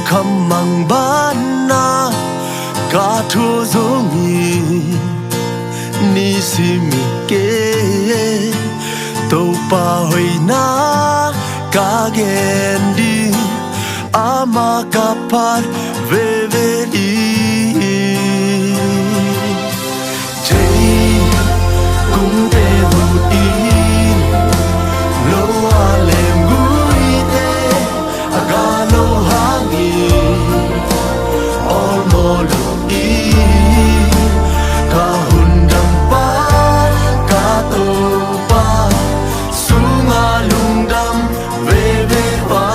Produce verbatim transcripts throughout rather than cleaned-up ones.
Khamang banna ka thuak zong hi, nisim hi kei. Topa hoihna ka gen ding, amah ka phat veve ding. Cei kungte hun in, lo a lem guite a ga lo hangin, awlmawh lo in, ka hundampa, ka Topa sungah lungdam veve pa,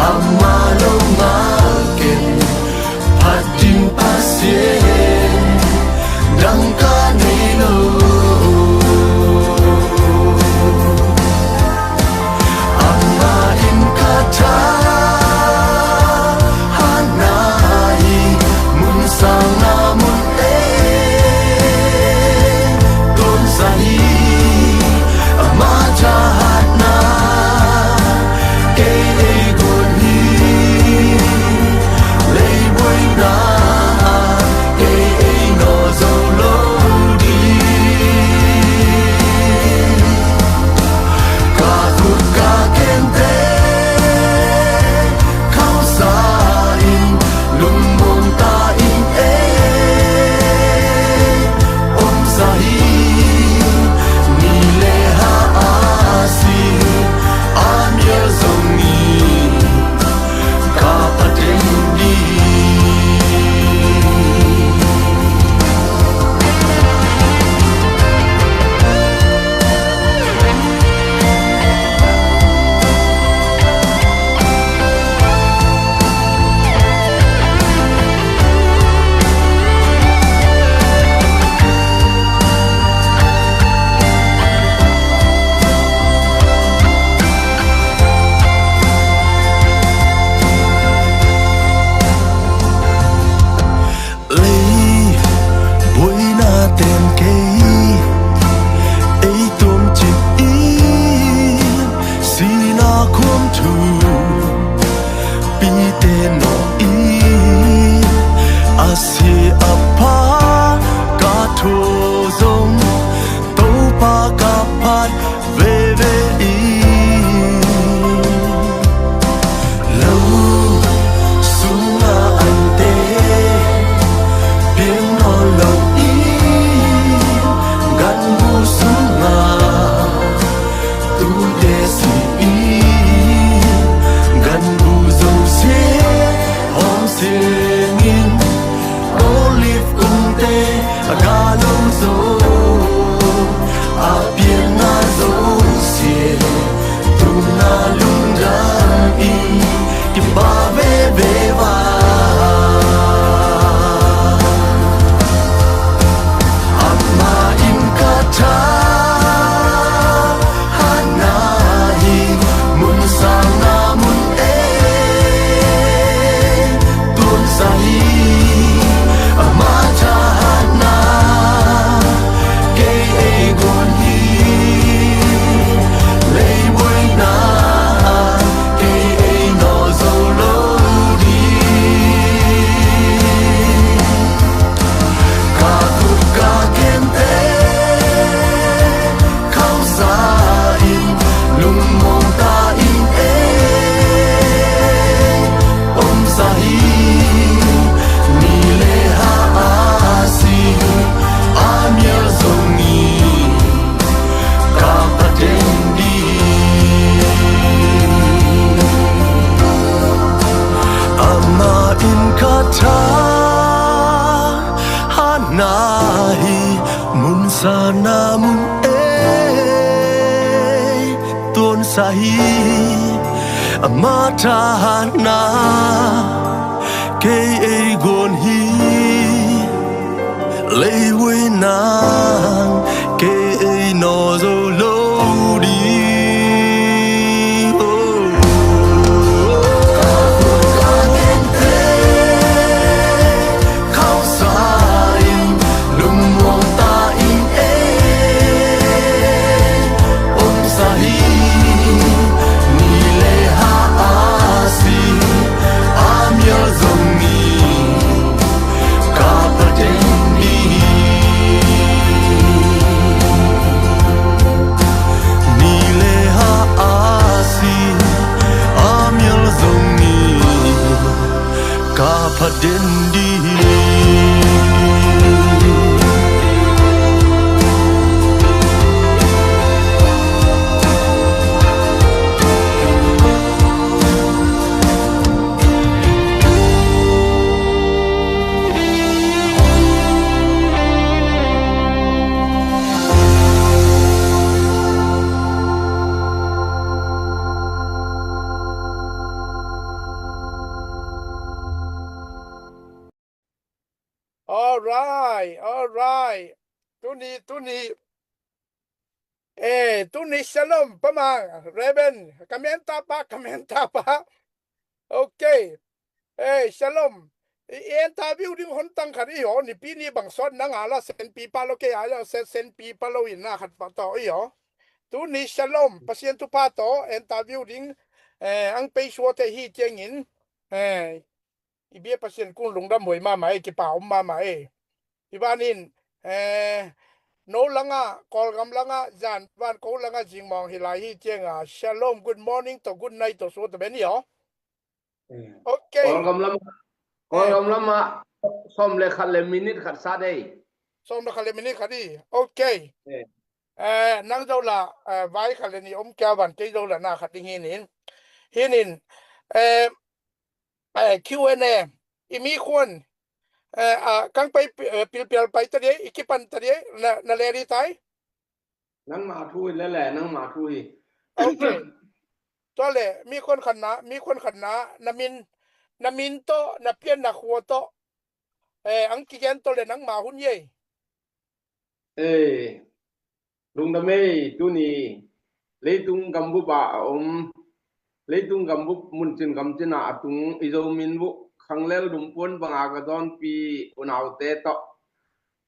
amah lo ngal ken, phat ding Pasian dang ka nei lo. Amah in ka thahatna hi, mun sangna mun ei tuansa hi. Amah thahatna kei ei guan hi, leibuaina kei ei nawh zo lo ding. Ka khut ka khenkte khauhsa in, lungmuang ta ing ei, omsa hi. Ni le ha a si, a mial zong hi, ka pateng ding. Leibuaina ten kei ei tuamcip in, sihna khuam thu pite nawh in, a sia a pha ka thuak zong, Topa ka phat veve in. Lo sungah ante piang nawn lo in, ganbu sungah tute si in, ganbu zong si hawm sing in, olive kungte a ga lo zo, a pianna zong si, tuna lungdam in kipa veve va. Amah in ka thahatna hi, mun sangna mun ei tuansa hi. Amah thahatna kei ei guan hi, leibuaina kei ei nawh zo lo ding. Ka khut ka khenkte khauhsa in, lungmuang ta ing ei, omsa hi. Ni le ha a si, a mial zong hi, ka pateng ding. Amah in ka thahatna hi, mun sangna mun ei tuansa hi. Amah thahatna kei ei guan hi, leibuaina kei ei nawh zo lo ding. Oh. Khauhsa in, lungmuang ta ing ei, omsa hi. Ni le ha a si, Alright. Tuni, tuni. Eh, tuni shalom, pamang, Reverend. Ka men ta pa, ka men ta pa. Ok. Eh, shalom. I, i interview ding hon tang khat i aw, nipi ni bang sawt na nga la senpi pa lo kei a la sen, senpi pa lo in na khat pa tawh i aw. Tuni shalom, Pasian thupha tawh interview ding, eh, ang pei suate hi ciangin, eh, i bia Pasian kung lungdam huai mahmah e, kipa om mahmah e. I banin, eh, no langa, Kawlgam langa, zan van ko langa zingmawng hi lai hi cianga, shalom, good morning tawh, good night tawh suate ben i aw. Ok. Kawlgam lam, Kawlgam lama sawm le khat le minute khat sa dei. Sawm le khat le minute khat i. Ok. Eh, nang zo la, eh, vai khat le ni om kia van kei zo la na khat ding hinin. Hinin, eh, eh, Q and A, i mi khuan, eh, ah, kang pai, eh, pilpial pai ta dei, i kipan ta dei, na, na le di tai? Nangmah thu hi lele, nangmah thu hi. Ok. Tua le, mi khuan khatna, mi khuan khatna, na min, na min tawh, na pian na khua tawh, eh, ang kigen tawh le nangmah hun yei. Eh, lungdam ei, tuni leitung gambup ah a om, leitung gambup muncin gamcin ah a tung i Zo min buh khanglel dumpuan banga ka dawnpi unaute tawh,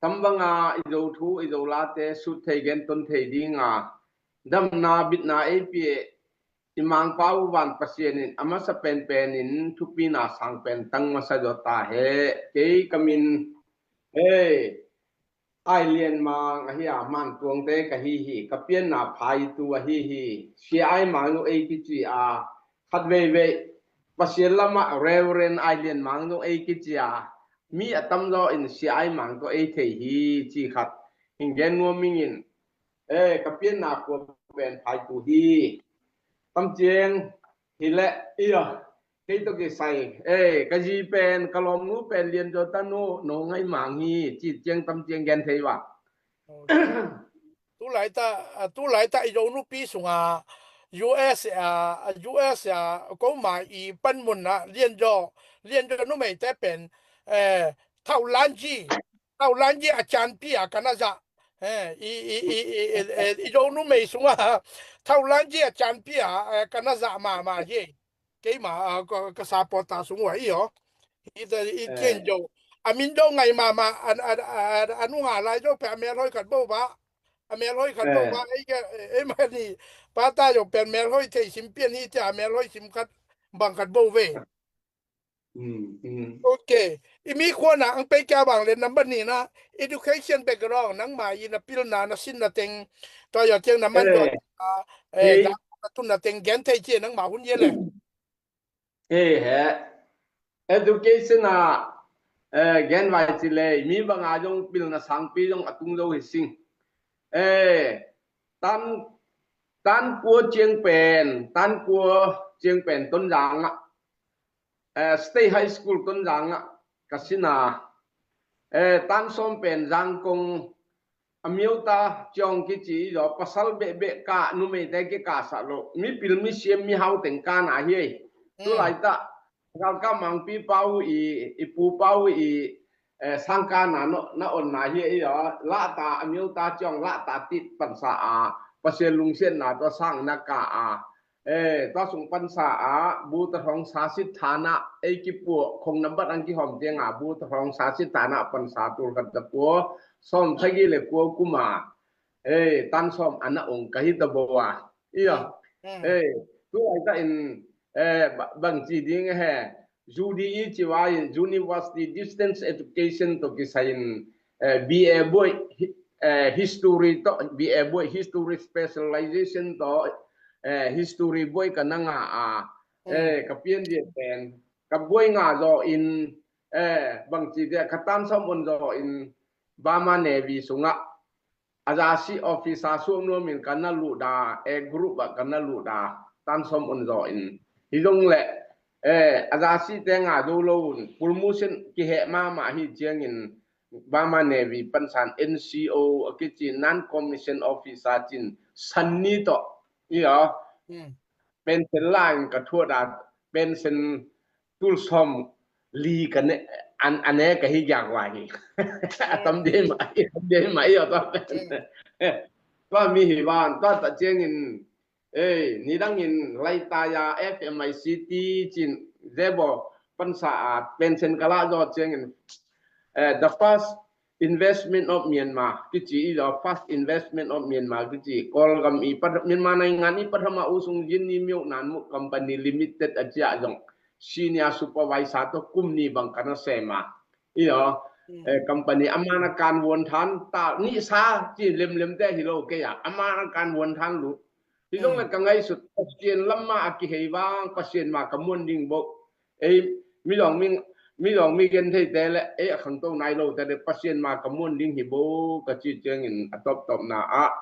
tam banga i Zo thu, i Zo late sut thei, genton thei dinga damna bitna ei pia i Mangpau van Pasian in a masa penpen in thupina sang pen tang masa zaw ta he. Kei ka min, hei, Ai Lian Mang ahi a, Mantuangte ka hi hi, ka pianna Phaitu ahi hi. Sia Ai Mang zong ei kici a, khat veivei Pasian lamah Reverend Ai Lian Mang zong ei kici a, mi a tamzaw in Sia Ai Mang tawh ei thei hi ci khat hing gen nuam ing in. Eh, ka pianna khua pen Phaitu hi. Tamciang hi leh, iyo, kei tawh kisai, eh, ka zi pen, ka lawmnu pen Lian Zaw tanu, no ngai mang hi, ci ciang tamciang gen thei va. Tu laita, ah, tu laita i Zo nupi sunga U S a, U S a, koma i panmunna Lian Zaw, Lian Zaw numeite pen, eh, Thau Lan Ji, Thau Lan Ji a chanpi a ka na zah. Eh, i, i, i, i, i, i, i Zo numei sunga Thau Lan Ji a chanpi a, eh, ka na zah mahmah hi. Keima, ah, ka, ka support ta sung uh a i aw. I, i, i, eh, Ken Zo. A min Zo ngai mahmah, a, a, a, a nunga lai Zo pe a melhoi khat bo ba. A melhoi khat bo ba. Eh. Ei ke, ei mani. Pa ta Zo pen melhoi thei sim pian hi tia a melhoi sim khat bang khat bo ve. Mm, mm. Ok. I mi khuana ang pei kia bang le number ni na education background nangma i na pilna na sinna teng tua ya tiang na man tua, eh, eh, na tunna teng gen thei ci nangma hun ye le. Eh, he. Education a, eh, gen vai ci le mi banga zong pilna sangpi zong a tung zo hi sing. Eh, tan, tan kua ciang pen, tan kua ciang pen Tonzang ah, eh, State High School Tonzang ah ka sina, eh, tan sawm pen Zangkong a miauta ciawng kici i zaw, pasal behbeh ka, numeite kikahsah lo, mipil misiam mihau teng kana hi ei. Tu laita galkap mangpi pau i, i pu pau i, eh, sangkana no, na onna hi ei aw, lahta a miauta ciawng lahta tit pansa a, Pasian lungsiatna tua sang na ka a, eh, tua sung pansa a, bu ta hrawng sa sit thana, ei kipuah, khong nambat ang kihawm tianga, bu ta hrawng sa sit thana pansa tul khat ta pua, sawm thagi le kua kuma, eh, tan sawm ana ong ka hi ta bo a. Iya. Eh, tu laita in, eh, ba-, bang ci ding he. U D E ci vai in University Distance Education to kisai in, eh, B A buai, hi-, eh, history to, B A buai history specialization to, eh, history buai ka na nga a, eh, ka pian dia pen, ka buai nga zaw in, eh, bang ci dia ka tan sawm on zaw in Burma Navy sungah a zasi officer suak nuamin ka na luhda, eh, group ah ka na luhda, tan sawm on zaw in. Hi zong le, eh, a zasi te nga zo lo un, promotion kiheh mahmah hi ciangin, Burma Navy pansan N C O a kici non-commissioned officer cin sanni tawh, iyo. Pension la in ka thuat a, pension tul sawm li ka ne, an, an e ka hi giak wa hi. A tam dei mah, a tam dei mah, i aw tua pen. Tua mi hi van, tua ta ciangin, ei, nidangin Laitaya F M I C T cin, zebo pansa a pension ka lah zaw ciangin, eh, the first investment of Myanmar kici i zaw, first investment of Myanmar kici, Kawlgam i pat, Myanmar naingan i pathama usung Yin ni Myo Nan Mu Company Limited a ciah zong senior supervisor tawh kum ni bang ka na sem a. I aw, eh, company a man a kan vuan than ta ni sa ci lemlem te hi lo kei a, a man a kan vuan than lut. Hi zong le ka ngaihsut Pasian lam ma a kihei vang, Pasian ma ka muan ding bo. Ei, mi zong mi, mi zong mi gen thei te le, ei, a khangto nai lo te le, Pasian ma ka muan ding hi bo, ka ci ciangin a tawptawpna ah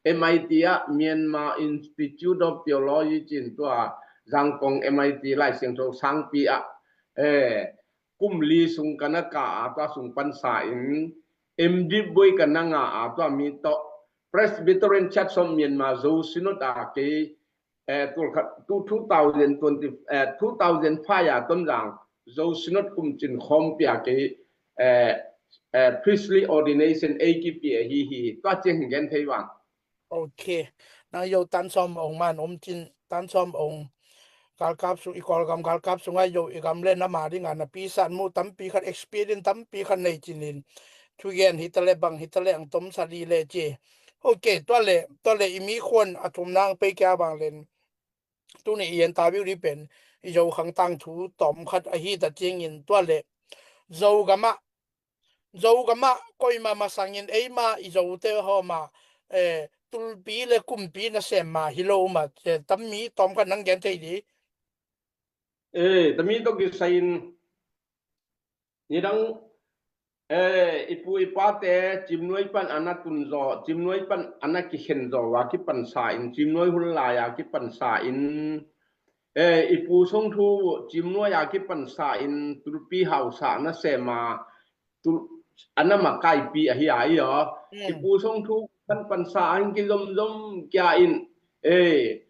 M I T ah, Myanmar Institute of Theology cin tua Zangkong M I T Lai Siangtho sangpi ah, eh, kum li sung ka na ka a, tua sung pansa in M Div boi ka na nga a, tua mi tawh Presbyterian Church of Myanmar Zo Synod a kei, eh, tul khat, tu two thousand twenty, eh, two thousand five a Tonzang Zo Synod kum cin khawmpi a kei, eh, eh, priestly ordination ei kipia hi hi, tua ciang hi gen thei vang. Ok. Nang yo tan sawm ong man om cin, tan sawm ong galkap sung, i Kawlgam galkap sungah yo i gam le na ma dingah na pi san mu tampi khat, experience tampi khat nei cinin thugen hi ta le bang hi ta le ang tom sa li le ci. Ok, tua le, tua le i mi khuan a thum nang pei kia bang len. Tuni i interview di pen i Zo khang tangthu tom khat ahi ta ciangin tua le Zo gamah Zo gamah koima masangin eima i Zote hawma, eh, tulpi le kumpi na sem ma hi lo ma, eh, tammi tom khat nang gen thei di. Eh, tammi tawh kisai in nidang, eh, i pu i pate Cimnuai pan a na tun zaw, Cimnuai pan a na kikhen zaw a kipansa in, Cimnuai hun lai a kipansa in, eh, i pu Song Thu Cimnuai a kipansa in tulpi hausa na sem a, tul, a na makaipi ahi a i aw. I pu Song Thu kan pansa a hing kizomzom kia in, eh,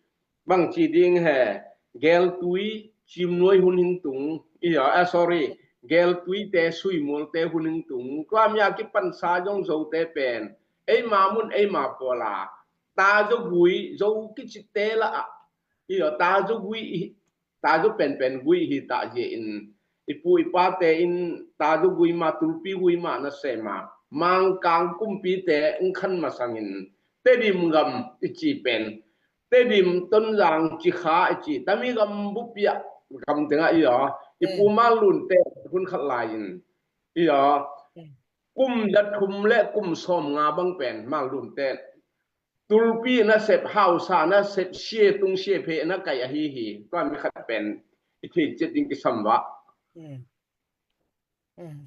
bang ci ding he, Geltui Cimnuai hun hing tung i aw, eh, sorry, Geltui te Suimual te hun hing tung. Tua mi a kipansa zong Zote pen eima mun eima pawla ta Zo gui, Zo kici te la a i aw, ta Zo gui i, ta Zo penpen gui hi ta zia in, i pu i pate in ta Zo gui ma, tulpi gui ma na sem a, Mangkang kumpite in khan masangin Tedim gam i ci pen, Tedim, Tonzang, Cikha i ci, tami gam bupi ah gam tengah i aw, i pu Manlun te hun khat lai in i aw, kum za thum le kum sawm nga bang pen Manlun te tulpi na sep, hausa na sep, sia tung sia pheh na kai ahi hi. Tua mi khat pen i thei ciat ding kisam vah.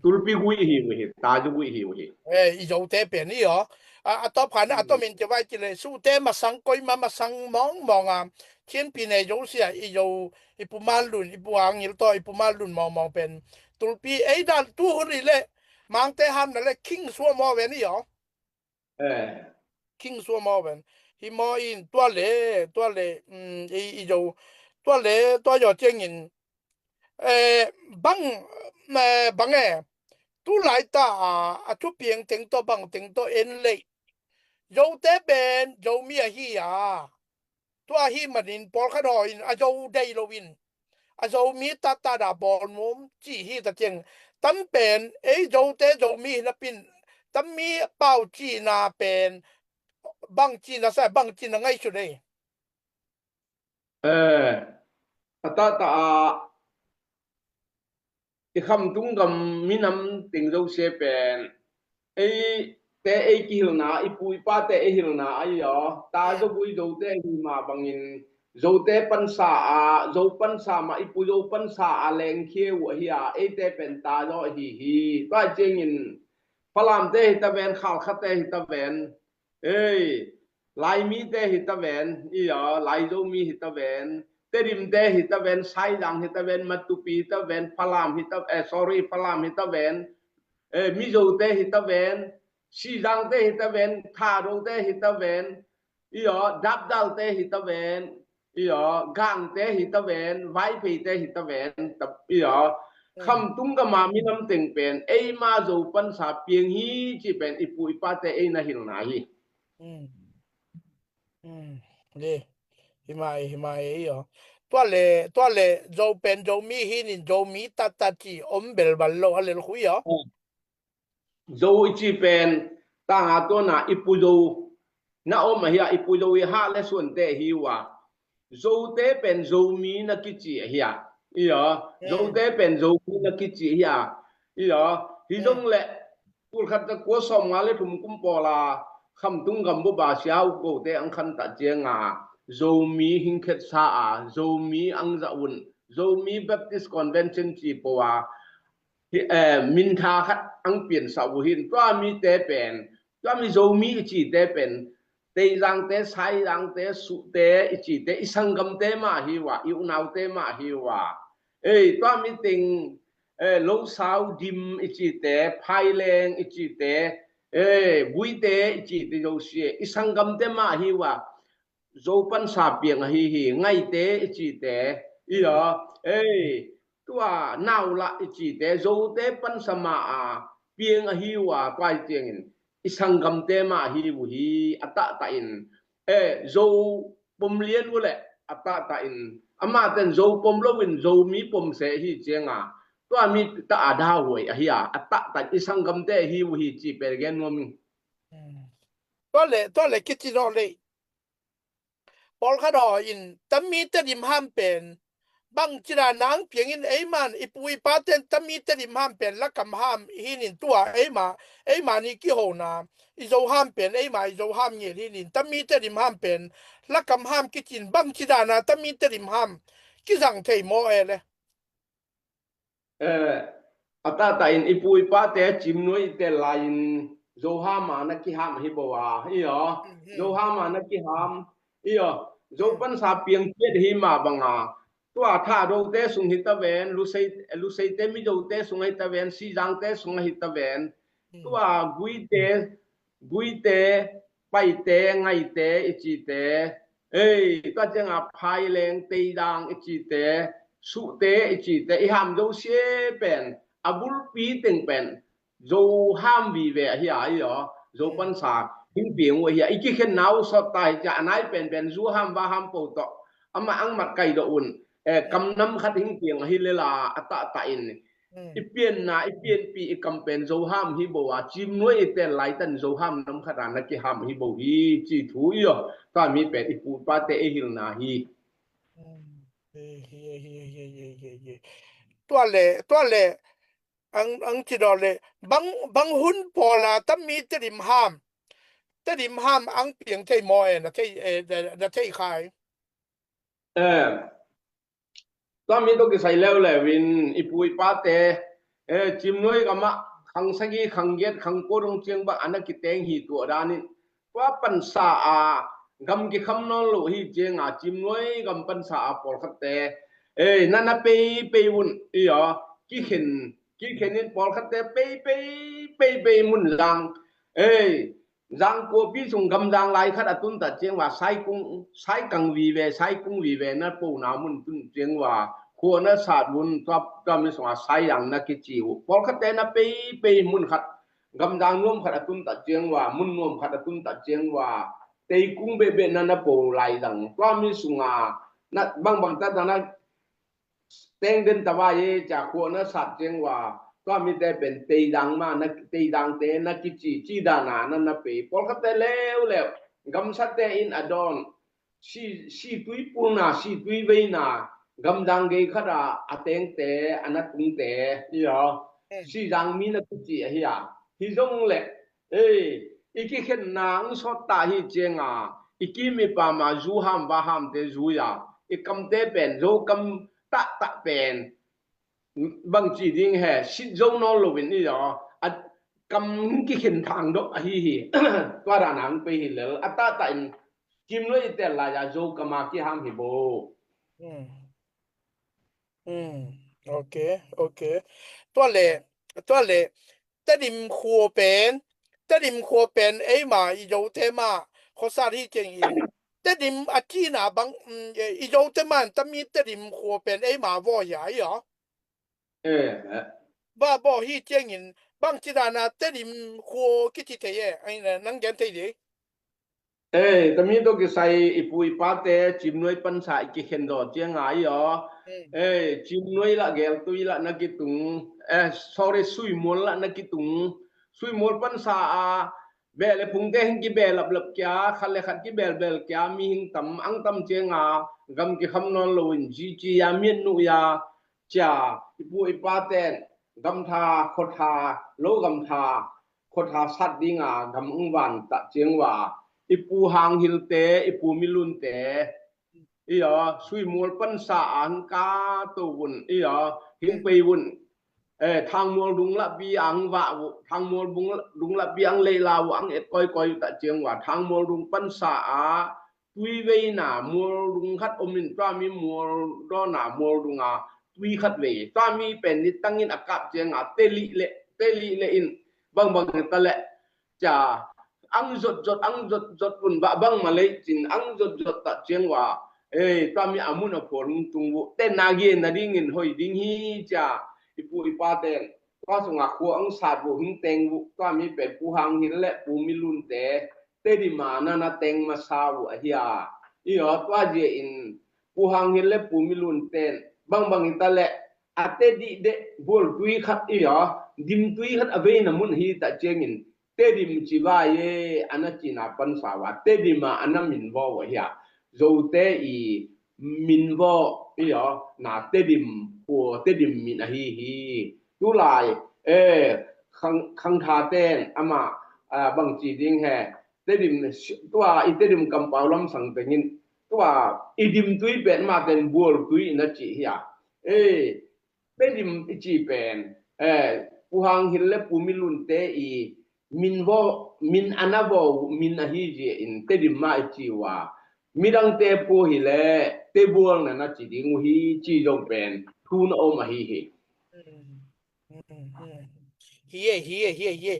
Tulpi gui hi uh hi, ta Zo gui hi uh hi. Eh, i Zote pen i aw. A, a tawp khan a tawm in ci vai ci le, Sute masang, koima masang mawngmawng a, Chin pi ne Zo sia, i Zo, i pu Manlun, i pu Angil tawh i pu Manlun mawngmawng pen tulpi ei dan tu hun i le Mangte ham na le King Suamaw ven i aw. Eh. King Suamaw ven. Hi maw in tua le, tua le, um, i, i Zo, tua le, tua yo ciangin, eh, bang, eh, bang e, tu lai ta a, a thupiang teng tawh bang teng tawh en lei. Zote pen, Zomi ahi a. Tua hi manin pawlkhat haw in a Zo dei lo in a Zomi tattata bawl nuam ci hi ta ciang, tam pen ei Zote Zomi hi napin tammi pau cina pen bang cina sa, bang cina ngaihsut ei. Eh, a tata a i khamtung gam minam teng zosia pen ei te ei kihilna, i pu i pate ei hilna ahi aw. Ta Zo gui Zote hi mah bangin Zote pansa a, Zo pansa mah, i pu Zo pansa a lengkhia uh ahi a, eite pen ta Zo ahi hi. Tua ciangin Falamte hi ta ven, Khalkhate hi ta ven, ei, Laimite hi ta ven, i aw, Laizomi hi ta ven, Tedimte hi ta ven, Saizang hi ta ven, Matupi hi ta ven, Falam hi ta, eh, sorry, Falam hi ta ven, eh, Mizote hi ta ven, Sizangte hi ta ven, Thadote hi ta ven, i aw, Dapdalte hi ta ven, i aw, Gangte hi ta ven, Vaipheite hi ta ven, i aw, Khamtung gam a minam teng pen eima Zo pansa piang hi cih pen i pu i pate ei na hilhna hi. Ni, hi mai, hi mai ei aw. Tua le, tua le Zo pen Zomi hi nin Zomi taktak ci om belbal lo a lel khu i aw. Zo i ci pen tanga tuana i pu Zo na om ahi a, i pu Zo i hah le suante ahi uh a. Zote pen Zomi na kici ahi a. I aw, Zote pen Zomi na kici ahi a. I aw, hi zong le tul khat za kua sawm nga le thum kum pawl a Khamtung gam bup a Sia U Kote ang khan ta cianga Zomi hingkhetsa a, Zomi ang zah un, Zomi Baptist Convention ci po a, hi, eh, min tha khat ang piansa uh hin. Tua mite pen, tua mi Zomi i cite pen, Teizangte, Saizangte, Suhte i cite, i sanggamte mah hi uh a, i unaute mah hi uh a. Ei, tua mi teng, eh, Losau, Dim i cite, Phaileng i cite, eh, Buite i cite, Zosie, i sanggamte mah hi uh a. Zo pansa piang ahi hi, Ngaite i cite, i aw, ei, tua Naula i cite, Zote pansa ma a piang ahi uh a, tua i ciangin i sanggamte mah ahi uh hi, a taktak in, eh, Zo pom lian uh le, a taktak in, amah ten Zo pom lo in Zomi pom se hi cianga, tua mi ta a dahuai ahi a, a taktak i sanggamte ahi uh hi ci pen gen nuam ing. Tua le, tua le kici naw le. Pawlkhat aw in tami Tedim ham pen bangci dan a ang piangin eiman i pu i paten tami Tedim ham pen lakam ham hi nin tua eima, eima ni kihona i Zo ham pen eima i Zo ham ngel hi nin tami Tedim ham pen lakam ham kicin bangci dan a tami Tedim ham kizang thei maw e le. Eh, a taktak in i pu i pate Cimnuai i tel lai-in Zo ham a na kiham hi bo a, i aw. Zo ham a na kiham, i aw. Zo pansa piang ciat hi mah banga, tua Thadote sung hi ta ven, Lusei, Luseite Mizote sung hi ta ven, Sizangte sung hi ta ven, tua Guite, Guite, Paite, Ngaite i cite, ei, tua cianga Phaileng, Teidang i cite, Suhte i cite, i ham Zosie pen a bulpi teng pen Zo ham vive ahi a, i aw, Zo pansa hing piang uh ahi a, i kikhenna uh sawt ta hi cia, a nai penpen zu ham va ham po tawh amah ang mat kai dawh un, eh, kam nam khat hing piang ahi lela a taktak in i pianna, i pianpi, i kam pen Zo ham hi bo a, Cimnuai i tel laitan Zo ham nam khat a na kiham hi bo hi ci thu i aw. Tua mi pen i pu i pate i hilhna hi. Tua le, tua le, ang, ang ci daw le, bang, bang hun pawl a tami Tedim ham, Tedim ham ang piang thei maw e, na thei, eh, na, na thei khai. Eh, tua mi tawh kisai leuleu in i pu i pate, eh, Cimnuai gamah khang sagih, khang giat, khang kua dong ciang bang a na kiteng hi tuah danin, tua pansa a gam kikham nawn lo hi cianga Cimnuai gam pansa a pawlkhatte, eh, na na peipei un, i aw, kikhen, kikhen in pawlkhatte peipei, peipei mun lang, eh, Zangkuapi sung gamzang lai khat a tuntat ciangva, saikung, saikang vive, saikung vive na pona mun tun ciangva, khua na sat vun, tua, tua mi sunga saizang na kici uh. Pawlkhatte na peipei mun khat, gamzang nuam khat a tuntat ciangva, mun nuam khat a tuntat ciangva, teikung behbeh na na po lai zang. Tua mi sunga, na bangbang tata na teng den ta vai e, cia khua na sat ciangva, tua mite pen Teidang ma, na, Teidangte na kici, ci dana na na pei. Pawlkhatte leuleu, gamsate in a dawn, si, si tui pulna, si tui veina, gamdang gei khata a tengte, a na tungte, i aw, si zang mi na kici ahi a. Hi zong le, ei, i kikhenna ang sawt ta hi cianga, i kim i pama zu ham va hamte zui a, i kamte pen, Zo kam taktak pen, bangci ding he, sit zo nawn loin i aw, a kam kikhen thang dok ahi hi, tua dana ang pei hi lel, a taktak in, Cimnuai i tel lai a Zo kam a kiham hi bo. Ok, ok. Tua le, tua le, Tedim khua pen, Tedim khua pen eima i Zote ma khuasat hi ciangin, Tedim a cina bang, i Zote ma in tami Tedim khua pen eima vaw hi a, i aw. Eh, eh. Ba baw hi ciangin bang ci dana Tedim khua kici thei e, ai na, nang gen thei di. Eh, tami tawh kisai i pu i pate Cimnuai pansa i kikhen daw cianga i aw. Hmm. Eh, Cimnuai lah Geltui lah na kitung. Eh, sorry, Suimual lah na kitung. Suimual pansa a beh le phungte hing kibeh laplap kia, khat le khat kibelbel kia, mihing tam ang tam cianga gam kikham nawn loin zici ya miat nuh ya cia, i pu i paten gamtha, khuatha, lo gamtha, khuatha sat dinga gam ang van tah ciang ua, i pu Hang Hilte, i pu Milunte, i aw, Suimual pansa a hing ka to vun, i aw, hing pei vun. Eh, Thangmual dung lahpi ang vah uh, Thangmual bung, dung lahpi ang leila uh, ang et koikoi uh tah ciang ua, Thangmual dung pansa a tui veina mual dung khat om in, tua mi mual dawna mual dunga tui khat vei. Tua mi pen ni tangin a kap cianga teli le, teli le in bangbang ta le cia ang zot zot, ang zot zot un bah bang ma lei cin ang zot zot tah ciang ua, eh, tua mi a mun a phual hung tung uh, tenna gen na dingin hoi ding hi cia, i pu i paten tua sunga khua ang sat uh hing teng uh, tua mi pen pu Hang Hil le pu Milunte Tedim a na na teng masa uh ahi a. I aw, tua zia in pu Hang Hil le pu Milunten bangbang i ta le a Tedim de bual tui khat, i aw, dim tui khat a veina mun hi tah ciangin Tedim ci vai e, a na cina pansa ua Tedim a a na min vaw uh ahi a. Zote i min vaw, i aw, na Tedim, pu Tedim min ahi hi. Tulai, eh, khang, khangtha ten ama, ah, bang ci ding he, Tedim, tua i Tedim kampau lamsang tengin tua i dim tui pen ma ten bual tui i na ci hi a. Eh, Tedim i ci pen, eh, pu Hang Hil le pu Milunte i min vaw, min a na vaw, min ahi zia in Tedim ma i ci ua, midangte pu hi le te bual na na ci ding uh hi ci zong pen thu na om ahi hi. Hi e, hi e, hi e, hi e.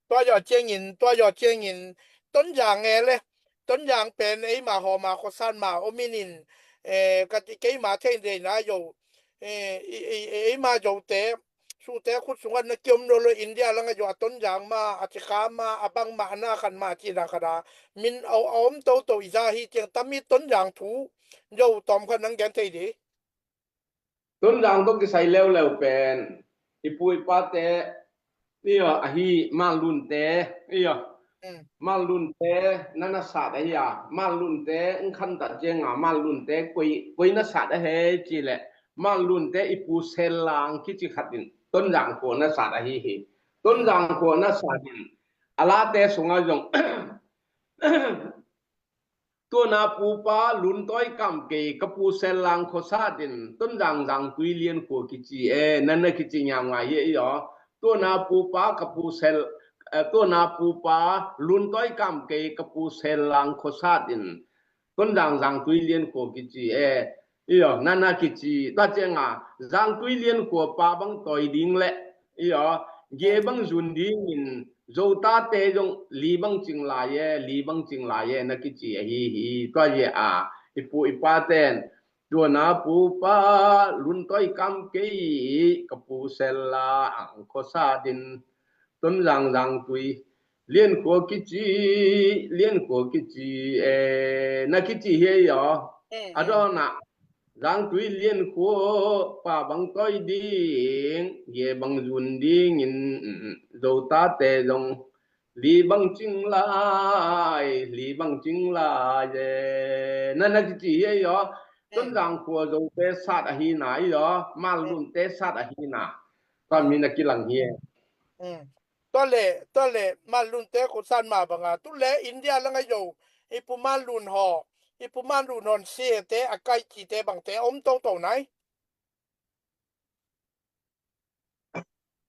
Tua zaw ciangin, tua zaw ciangin Tonzang e le, Tonzang pen eima hawma khuasan ma om in in, eh, ka ti keima thei deina zo, eh, i, i, eima zote, sute khut sunga na kiom lo lo India langa zo a Tonzang ma, a cika ma, a bang ma, a na khan ma, cina khat a min a, a om toto i za hi ciang tami Tonzang thu zo tawm khat nang gen thei di. Tonzang tawh kisai leuleu pen i pu i pate, i aw, ahi Manlunte, i aw, Manlunte na na sat ahi a. Manlunte in khan tah cianga Manlunte koi, koi na sat ahi ci le Manlunte i pu Sellang kici khat in Tonzang khua na sat ahi hi. Tonzang khua na sat in a late sunga zong Tua na pupa Luntawi Kam kei ka pu Sellang khuasat in Tonzang Zangtui Lian khua kici e, nan na kici ngiamngai hi e i aw. Tua na pupa ka pu Sel, eh, tua na pupa Luntawi Kam kei ka pu Sellang khuasat in Tonzang Zangtui Lian khua kici e. I aw, nan na kici, tua cianga Zangtui Lian khua pa bang tawi ding le, i aw, ge bang zun dingin Zotate zong li bang cing lai e, li bang cing lai e na kici ahi hi. Tua ye a i pu i paten tua na pupa Luntawi Kam kei ka pu Sellang khuasat in Tonzang Zangtui Lian khua kici, Lian khua kici e na kici hi e i aw. A dawnah Zangtui Lian khua pa bang tawi ding, ge bang zun dingin Zotate zong li bang cing lai, li bang cing lai e na na kici hi e i aw. Tonzang khua Zote sat ahi na i aw, Manlunte sat ahi na. Tua mi na kilang hi e. Tua le, tua le Manlunte khuasan ma banga tu le India langa zo i pu Manlun haw, i pu Manlun hawn siate a kaicite bangte a om toto nai.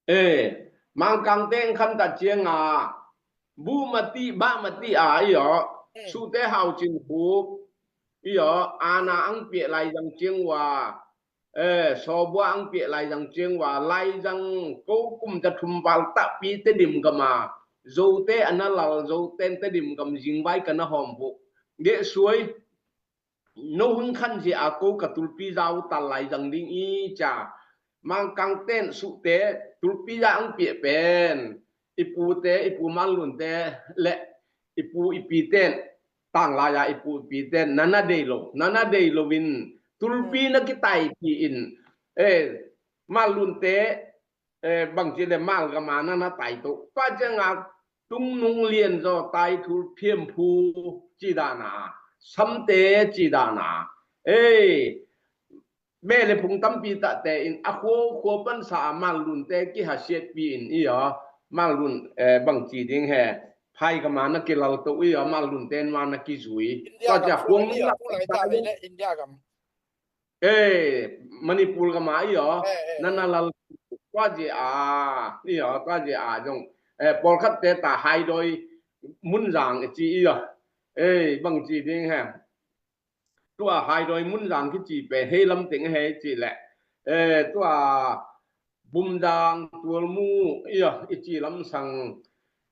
Eh, Mangkangte in khan tah cianga bu mati, ba mati a i aw, sute hau cin khup i aw, ana ang piah lai zang ciang ua, eh, sawbua ang piah lai zang ciang ua, lai zang ko kum ta thum val tahpi Tedim gama Zote a na lal, Zoten Tedim gam zingvai ka na hawm buh. Geh suai, no hun khan zia a ko ka tulpi zau tal lai zang ding i cia. Mangkangten Suhte tulpi a ang piah pen i pute, i pu Manlunte le i pu i piten, tanglai a i pu i piten na na dei lo, na na dei lo in tulpi na kitaipih in, eh, Manlunte, eh, bangci le Malgam a na na tai to. Tua ciang a Tungnung, Lianzaw, Taithul, Phiamphu ci dan a, Samte ci dan a, eh, beh le phung tampi tahte in a khua, khua pansa a Manlunte kihasiatpih in i aw, Manlun, eh, bangci ding he, Phaigam a na kilal to i aw, Manlunte nuam na kizui. India tua gam ciang sung huang i a lai ta vei le India gam. Eh, Manipur gam a i aw, eh, eh, na na lal tua ci a, i aw, tua ci a zong, eh, pawlkhatte ta Haidawi Munzang i ci i aw. Eh, bangci ding he. Tua Haidawi Munzang kici pen hei lam teng hei ci le, eh, tua Bumzang, Tualmu, i aw, i ci lam sang,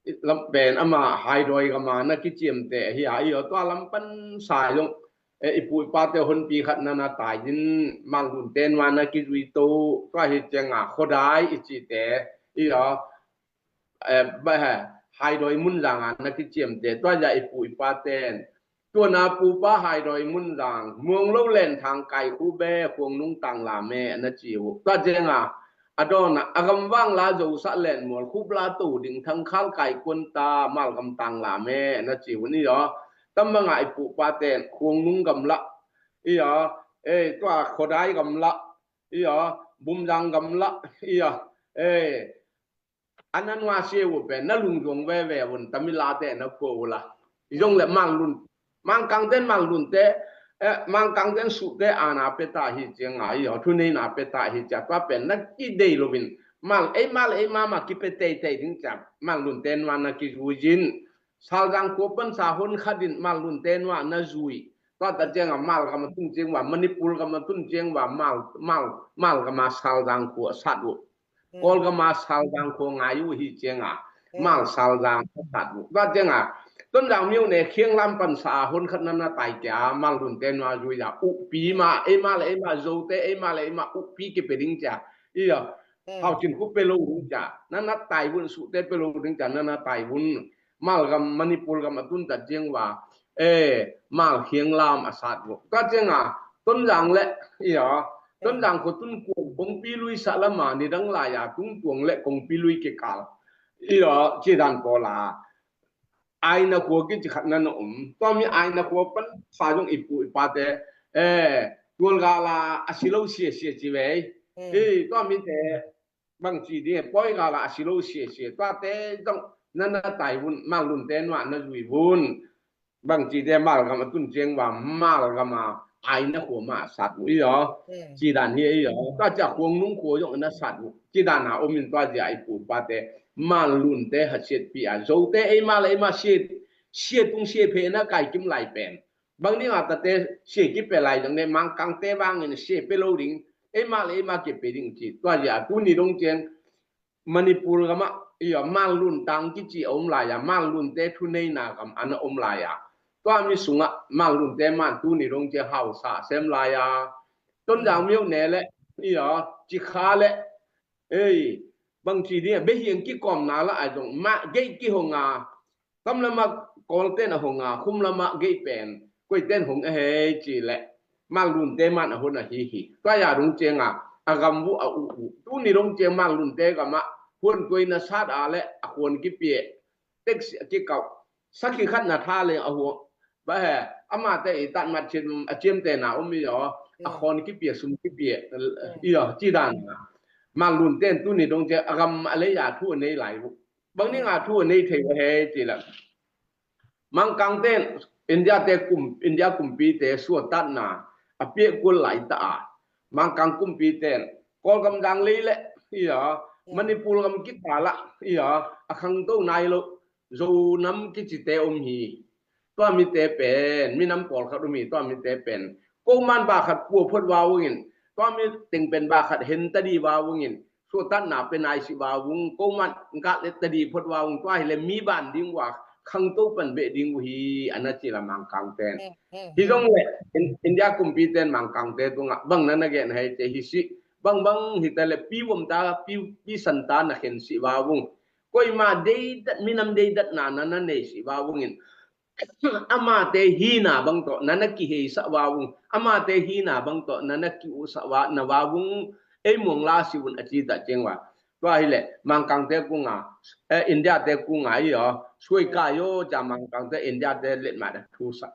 i lam pen ama Haidawi gam a na kiciamte hi a i aw, tua lam pansa zong, eh, i pu i pate honpi khat na na tai in Manlunte nuam na kizui to, tua hi ciang a Khuadai i cite i aw, eh, ba he, Haidawi Munzang a na kiciamte, tua ya i pu i paten, tua na pupa Haidawi Munzang, Muanglo Lenthang, Kaikhu Be, Khuangnung Tanglam e, na ci uh. Tua ciang a, a dawn a, a gam vang la Zosah Lenmual, Khupla To Ding, Thangkhal Kaikuan ta, Malgam Tanglam e, na ci uh ni aw. Tam bang a i pu paten, Khuangnung gamla, i aw, eh, tua Khuadai gamla, i aw, Bumzang gamla, i aw, eh, a na nuam sia uh pen na lungzuang veve un, Tamil late na phua uh la. I zong le Manlun, Mangkangten Manlunte, eh, Mangkangten Suhte a na pia ta hi ciang a i aw, thuneina pia ta hi ciang, tua pen na kidei lo in, Mal, ei Mal, ei Mama kipia teitei ding ciang, Manlunte nuam na kizui in, Salzang khua pansa hon khat in Manlunte nuam na zui. Tua ta ciang a Malgam a tun ciang va, Manipur gam a tun ciang va, Mal, Mal, Malgam a Salzang khua sat uh. Kawlgam a Salzang khua ngai uh hi ciang a, Mal Salzang a sat uh. Tua ciang a, Tonzang myo ne Khianglam pansa a hon khat na na tai kia, Manlunte nuam zui a, Ukpi ma, ei Mal, ei Mal, Zote, ei Mal, ei Mal, Ukpi kipia ding cia. I aw, Hau Cin Khup pia lo ding cia, na na tai vun, Suhte pia lo ding cia, na na tai vun. Malgam, Manipur gam a tun ta ciang va, eh, Mal Khianglam a sat uh. Tua ciang a, Tonzang le, i aw, Tonzang khua tun kuang, Kongpi Lui sah lam a, nidang lai a, Tungtuang le Kongpi Lui kikal. I aw, ci dan pawl a, Aina khua kici khat na na om. Tua mi Aina khua pansa zong i pu i pate, eh, tual gal a, a si lo sia sia ci vei. I, tua mite, bangci ding, pawi gal a a si lo sia sia. Tuate zong na na tai vun, Manlunte nuam na zui vun. Bangci ding, Malgam a tun ciang va, Malgam a Aina khua mah a sat uh i aw. Ci dan hi i aw. Tua cia Khuangnung khua zong na sat uh. Ci dan a om in tua cia i pu i pate, Manlunte hasiatpih a, Zote ei Mal, ei Mal sia, sia tung sia phe na kaikim lai pen. Bang ding a tate sia kipia lai zong ne, Mangkangte vangin sia pia lo ding, ei Mal, ei Mal kipia ding ci. Tua cia tuni dong ciang, Manipur gam a, i aw, Manlun tang kici a om lai a, Manlunte thuneina gam a na om lai a. Tua mi sung a, Manlunte man tuni dong ciang hausa sem lai a. Tonzang myo ne le, i aw, Cikha le, ei, bangci ding a, Behiang kikawmna la a zong, ma, gei kihong a, Kam lam a Kawlten a hong a, khum lam a gei pen, koiten hong a hei ci le, Manlunte man a hon a hi hi. Tua ya dong ciang a, a gam uh a uh uh. Tuni dong ciang Manlunte gam a, huan tuai na sat a le, a huan kipia, taxi a kikau, sakhi khat na tha le a huan. Ba he, amate i tat mat chin, a ciamte na om i aw, a huan kipia, sum kipia, i aw, ci dan a. Manlunten tuni dong ciang, a gam a lei a thu a nei lai uh. Bang ding a thu a nei thei uh a hei ci le. Mangkangten, India te kum, India kumpite suahtakna a piak kul lai ta a. Mangkang kumpiten, Kawlgam dang lei le, i aw, Manipur gam kikal a, i aw, a khangto nai lo, Zo nam kicite om hi. Tua mite pen, minam pawlkhat om hi, tua mite pen. Ko man ba khat pua phot vawungin, tua mi teng pen ba khat hen ta di vawungin, suahtakna pen ai si vawung, ko man ngkah le ta di phot vawung, tua hi le mi ban ding uh a, khangto pan beh ding uh hi, a na ci la Mangkangten. Hi zong le, In-, India kumpiten Mangkangte tungah, bang na na gen hei ci hi si, Bangbang hi ta le pi vuam ta, pi, pi san ta na khen si va vung. Koima deidat, minam deidatna na na nei si va vungin. Amate hina bang tawh na na kihei sa va vung. Amate hina bang tawh na na ki u sa va na va vung. Ei muang la si vun a ci ta ciang va. Tua hi le Mangkangte kunga, eh, India te kunga i aw. Suai ka yo ca Mangkangte India te let ma da thu sa.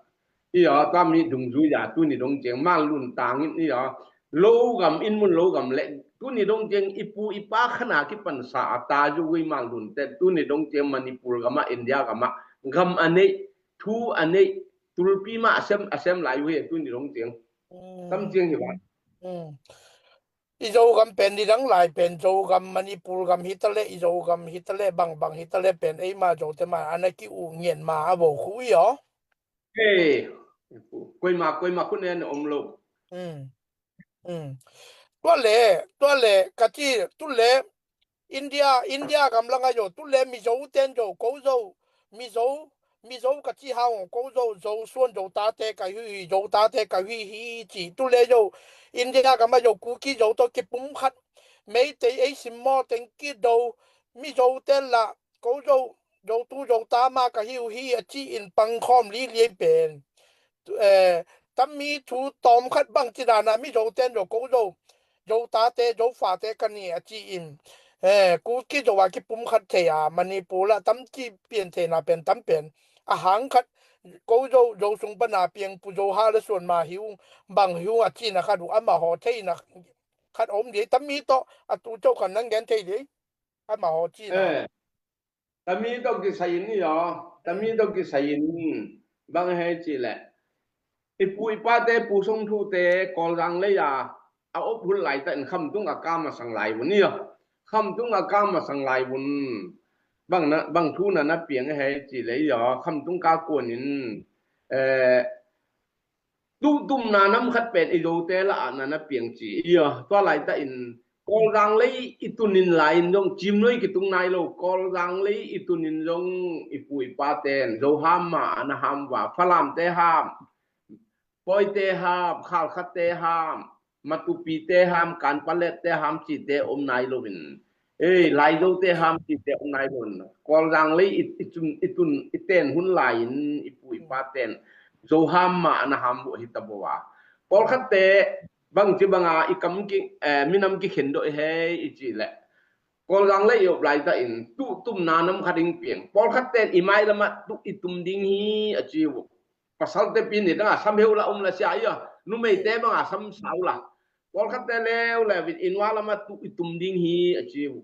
I aw, tua mi dungzui a tuni dong ciang Manlun tangin i aw. Lo gam, inn mun lo gam le tuni dong ciang i pu i pa khana kipansa a ta zu ui Manlun te tuni dong ciang Manipur gama, India gama gam a nei, thu a nei, tulpi ma a sem, a sem lai ui tuni dong ciang. Tam ciang hi va. I Zogam pen nidang lai pen Zogam, Manipur gam hi ta le, i Zogam hi ta le, bangbang hi ta le pen eima Zote ma a na ki u ngen ma a vo khu i aw. Hey, koima, koima khu nen om lo. Tua le, tua le, ka ci, tu le, India, India gam langa yo, tu le Mizo ten yo, ko zo, Mizo, Mizo ka ci hang, ko zo, Zo suan, Zo tate ka hi hi, Zo tate ka hi hi ci, tu le yo, India gama yo, Kuki Zo to kipum khat, Meitei ei sim mo teng ki do, Mizo ten la, ko zo, Zo tu Zo ta ma ka hi hi a ci in pang khom li li pen. Eh, tam mi thu tom khat bang ci dana Mizo ten Zo ko zo, Zo tate, Zo fate ka ni a ci in. Eh, Kuki Zo a kipum khat thei a, Manipur la tam ci pian thei na pen tam pen. A hang khat, ko zo, Zo sung pana piang pu Zo ha la suan ma hiu, bang hiu a ci na khat u ama ho thei na khat om di, tam mi to, a tu Zo kan nang gen thei di. Ama ho ci na. Eh. Tami tawh kisai in i aw, tami tawh kisai in bang hei ci le. I pu i pate, Pu Song Thu te, Kawlzang lei a, a op hun lai ta in Khamtung a ka masang lai vun i aw. Khamtung a ka masang lai vun. Bang na, bang thu na na piang hei ci le i aw, Khamtung ka kuan in, eh, tuh tumna nam khat pen i Zote la a na na piang ci i aw. Tua lai ta in Kawlzang lei i tunin lai in zong cim noi kitung nai lo. Kawlzang lei i tunin zong i pu i pa ten Zo ham ma a na ham va, Falamte ham, Pawite ham, Khalkhatte ham, Matupite ham, Kanpalette ham cite om nai lo in. Ei, Laizote ham cite om nai lo in. Kawlzang lei i, i tun, i tun, i ten hun lai in i pu i pa ten Zo ham ma a na ham vo hi ta bo a. Pawlkhatte bang ci banga i kam ki, eh, minam kikhen doh hei i ci le. Kawlzang lei i op lai ta in tuh tumna nam khat ding piang. Pawlkhat ten i mai lama tuh i tum ding hi a ci uh. Pasalte pi ni danga sam heu la um la sia i a. Numeite banga sam sau la. Pawlkhatte leu le vin i nua lama tuh i tum ding hi a ci uh.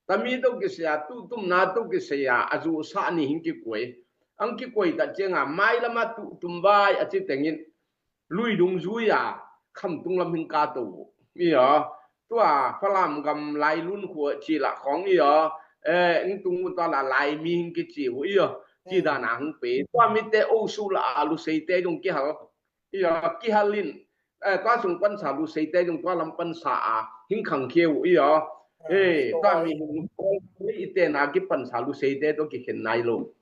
Tami to kisai a, tuh tumna to kisai a, a zu sa ni hing kikuai. Ang kikuai ta cianga mai lama tuh tum vai a ci tengin. Lui dungzui a Khamtung lam hing ka to uh. I aw, tua Falam gam Lailun khua ci la khong i aw, eh, ing tung uh tua la Laimi hing kici uh i aw. Ci dana hing pe. Tua mite o su la a Luseite zong kihal. I aw, kihal in, eh, tua sung pansa Luseite zong tua lam pansa a hing khang khia uh i aw. Eh, tua mi hing i tena kipansa Luseite to kikhen nai lo.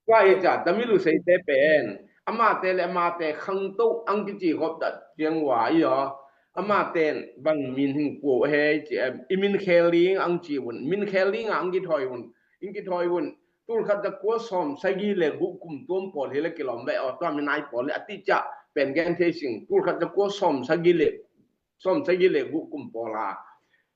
Tua hi ca, Tami Luseite pen amate le amate khangto ang kici khop ta ciang ua i aw. Amaten bang min hing pua hei ci em, i min khel ding ang ci vun, min khel ding ang kithawi vun, ing kithawi vun. Tulkhat za kua sawm sagi le guh kum tuam pawl hi le kilawm ve aw, tua mi nai pawl le a ti ca pen gen thei sing. Tulkhat za kua sawm sagi le sawm sagi le guh kum pawl a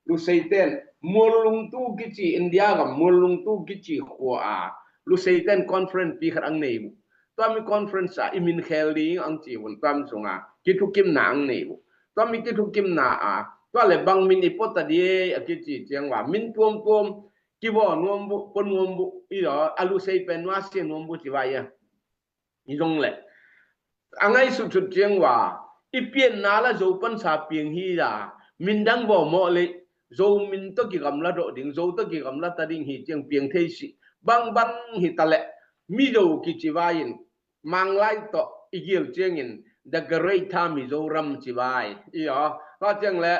Luseiten Muallungtu kici, India gam Muallungtu kici khua a Luseiten conference pi khat ang nei uh. Tua mi conference a i min khel ding ang ci vun tua mi sunga kithukimna ang nei uh. Tua mi kithukimna a tua le bang min i pota di a kici ciang ua min tuamtuam kivaw nuam buh, pua nuam buh, i aw, a Lusei pen nua sia nuam buh ci vai a. I zong le a ngaihsutsut ciang ua i pianna la Zo pansa piang hi a, min dang vawmawh le Zo min tawh kigamla dawh ding, Zo tawh kigamla ta ding hi ciang piang thei si. Bangbang hi ta le Mizo kici vai in Manglai tawh i gil ciangin the Greater Mizoram ci vai i aw. Tua ciang le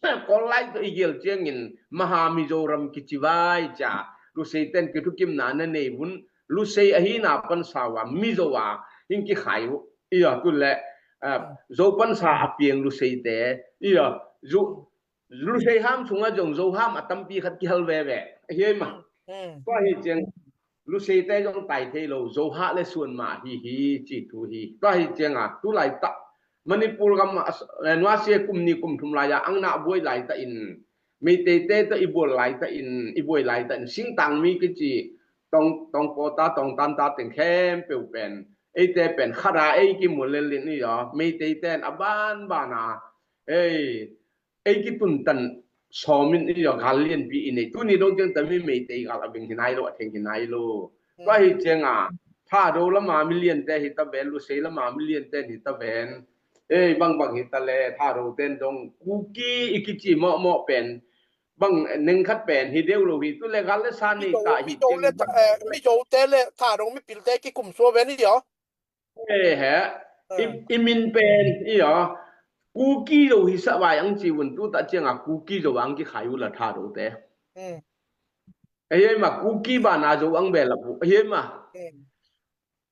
Kawllai tawh i gil ciangin Maha Mizoram kici vai ca. Luseiten kithukimna na nei vun, Lusei ahina pansa ua Mizo a hing kikhai uh i aw. Tu le Zo pansa a piang Luseite i aw. Zu Lusei ham sungah zong Zo ham a tampi khat kihal veve ahi ei mah. Tua hi ciang Luseite zong tai thei lo, Zo hah le suan mah hi hi ci thu hi. Tua hi cianga tulaitak Manipur gam ah nuasia kum ni kum thum lai-a ang nah buai laitakin, Meiteite tawh i bual laitakin, i buai laitakin singtang mi kici tong tongpawta tongtanta teng khempeuh pen eite pen khata ei kimu lelin i aw, Meiteite in a banbana ei ei kituntan sawmin i aw, gal lianpi i nei. Tuni dong ciang tami Meitei gal a beng hi nai lo, a theng hi nai lo. Tua hi cianga Thado lama miliante hi ta ven, Lusei lama miliante hi ta ven. Ei bangbang hi ta le Thado ten dong Kuki i kici mawhmawh pen bang neng khat pen hi deuh lo hi. Tu le gal le sa nei ta hi ciang Mizote le Thado mipilte kikum sua ven i aw. He he. I min pen i aw, Kuki lo hi sa vai ang ci un, tu ta cianga Kuki lo ang kikhai uh la Thadote. Ahi ei mah, Kuki bana Zo ang bel a pu ahi ei mah.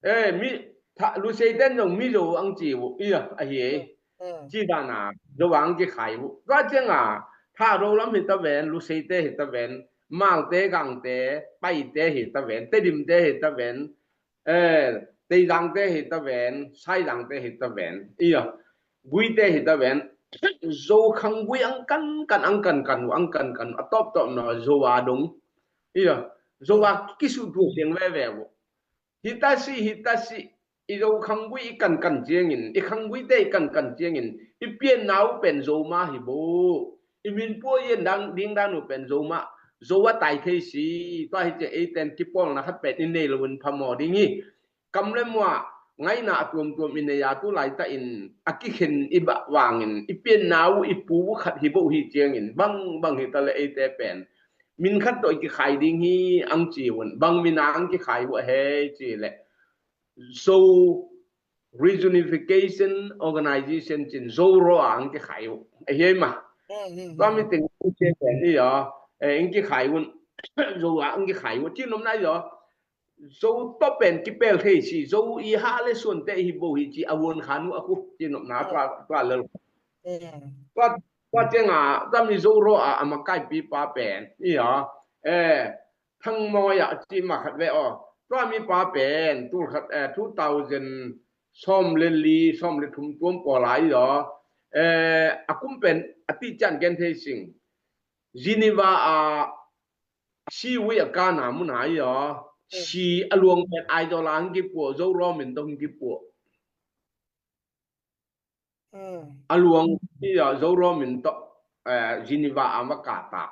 Eh, mi Luseiten zong Mizo ang ci uh i ahi ei. Ci dana Zo ang kikhai uh. Tua cianga Thado lam hi ta ven, Luseite hi ta ven, Malte, Gangte, Paite hi ta ven, Tedimte hi ta ven, eh, Teizangte hi ta ven, Saizangte hi ta ven i aw, Guite hi ta ven. Zo khanggui ang kankan, ang kankan uh, ang kankan uh, a tawptawp na Zo a dong i aw, Zo a kisuhtuah siang veve uh. Hi ta si, hi ta si, i Zo khanggui i kankan ciangin, i khangguite i kankan ciangin i pianna uh pen Zo mah hi bo. I min pua i en ding dan uh pen Zo mah, Zo a tai thei si. Tua hi ciang eiten kipawlna khat pen i nei lo in phamawh ding hi. Kam le muah ngaihna a tuamtuam i nei a, tu laitakin a kikhen i bah vangin i pianna uh, i pu uh khat hi bo hi ciangin bangbang hi ta le eite pen min khat tawh i kikhai ding hi ang ci un. Bang mina ang kikhai uh a hei ci le Zo Reunification Organization cin Zo raw a ang kikhai uh ahi ei mah. Tua mi teng cia pen i aw, eh, ang kikhai un. Zo a ang kikhai uh ci nopna i aw. Zo tawh pen kipel thei si, Zo i hah le suante hi bo hi ci a vuan khan uh a ku ci nopna tua lel. Tua tua cianga tua mi Zo raw a a makaipi pa pen i aw, eh, Thangmawi a ci ma khat ve aw. Tua mi pa pen tul khat, eh, two thousand sawm le li, sawm le thum tuam pawl a i aw, eh, a kum pen a ti cian gen thei sing. Geneva a si ui a kana mun a i aw, si a luang pen idol a hong kipuah, Zo raw min tawh hong kipuah. A luang hi a, Zo raw min tawh, eh, Geneva a va kata.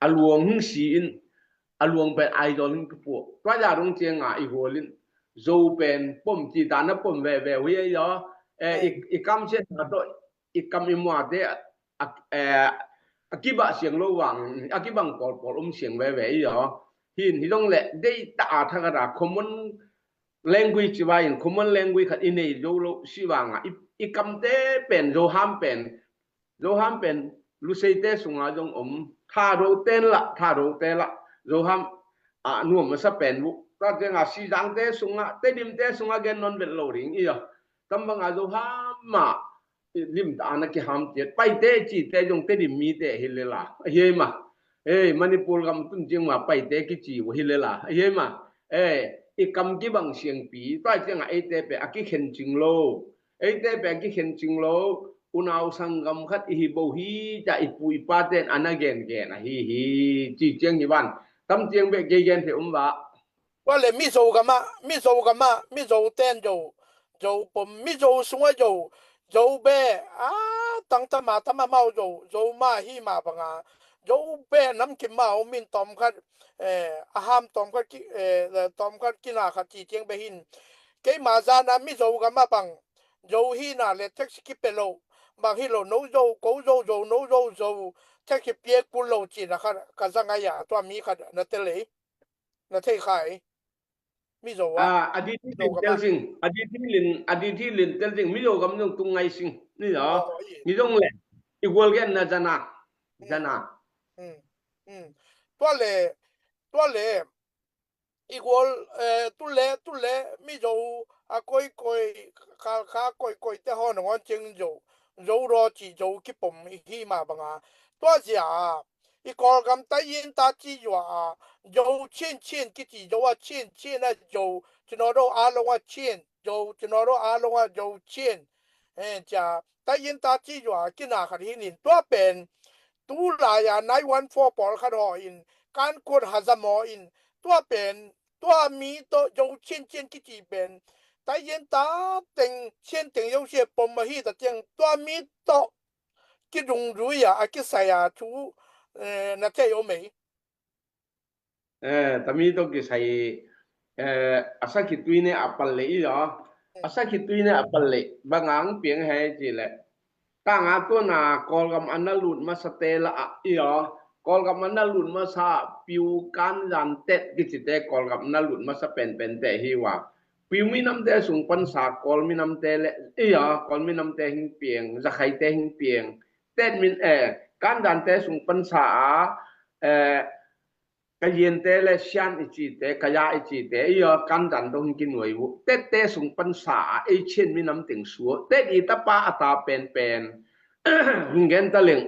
A luang hong si in, a luang pen idol hong kipuah. Tua ya dong cianga i hual in Zo pen pom ci ta na pom veve uh hi a i aw. Eh, i, i kam siatna tawh i kam i muate a, eh, a kibah siang lo vang, a kibang pawlpawl om siang veve i aw. Hin hi dong le deita a thakhat a common language vai in, common language khat i nei zo lo si vanga i, i kamte pen Zo ham pen, Zo ham pen Luseite sunga zong om, Thado ten la, Thado te la Zo ham a nuam masa pen bu. Tua cianga Sizangte sunga, Tedimte sunga gen non vet lo ding i aw. Tam banga Zo ham mah limta a na kiham ciat, Paite cite zong Tedim mite hi lela ahi ei mah. Ei, Manipur gam tun ciang ma Paite kici uh hi lela ahi ei mah. Ei, i kam kibang siangpi, tua cianga eite pe a kikhen cing lo. Eite pe a kikhen cing lo. Unau sanggam khat i hi bo hi ca i pu i paten a na gengen ahi hi. Ci ciang hi van tam ciang beh kei gen thei um vah. Tua le Mizo gamah, Mizo gamah, Mizo ten Zo, Zo pom, Mizo sungah Zo, Zo be, a tang tama tama mau Zo, Zo ma hi ma banga, Zo be namkim ma om in tawmkhat, eh, a ham tawmkhat ki, eh, tawmkhat kina khat ci ciang be hin. Keima zana Mizo gamah bang, Zo hina le taxi kipe lo, bang hi lo no Zo, ko Zo, Zo, no Zo, Zo, taxi piak pul lo cina khat, ka zang a ya, tua mi khat na te lei. Na thei khai. Mizo ah. Ah, a di thi lin tel sing. A di thi lin, a di thi lin tel sing. Mizo gam zong tung ngai sing. Ni lo. Ni zong le. I gual gen na zana. Zana. Tua le, tua le. I gual, eh, tu le, tu le, Mizo a koi koi, kha, kha koi koi te hon ngon cheng zo. Zo raw cih Zo kipom hi mah banga, tua zia a i Kawlgam tai in ta ci zua a, Zo Chin Chin kici, Zo a Chin Chin a Zo, Cinodo a long a Chin, Zo Cinodo a long a Zo Chin, eh, cia tai in ta ci zua a kina khat hi nin, tua pen tu lai a nine one four pawl khat haw in kan kuat hazam haw in, tua pen tua mi tawh Zo Chin Chin kici pen tai in ta teng Chin teng Zo sia pom ahi ta tiang, tua mi tawh kidungzui a, a kisai a thu, eh, na thei om ei. Eh, tami tawh kisai, eh, a sakhi tui ne a pal le i aw. A sakhi tui ne a pal le bang ang piang hei ci le. Tanga tuana Kawlgam a na lut masate la a i aw. Kawlgam a na lut masa piu kan zan tet kicite Kawlgam na lut masa penpente hi wa. Piu minamte sung pansa Kawl minamte le i aw, Kawl minamte hing piang, Zakhaite hing piang. Tet min, eh, kan zante sung pansa a, eh, Kayiente le Sian i cite, Kaya i cite, i aw, kan zan dong hing kinuai uh. Tette sung pansa a, ei Chin minam teng sua. Tet i tapa a ta penpen. Hing gen ta leng.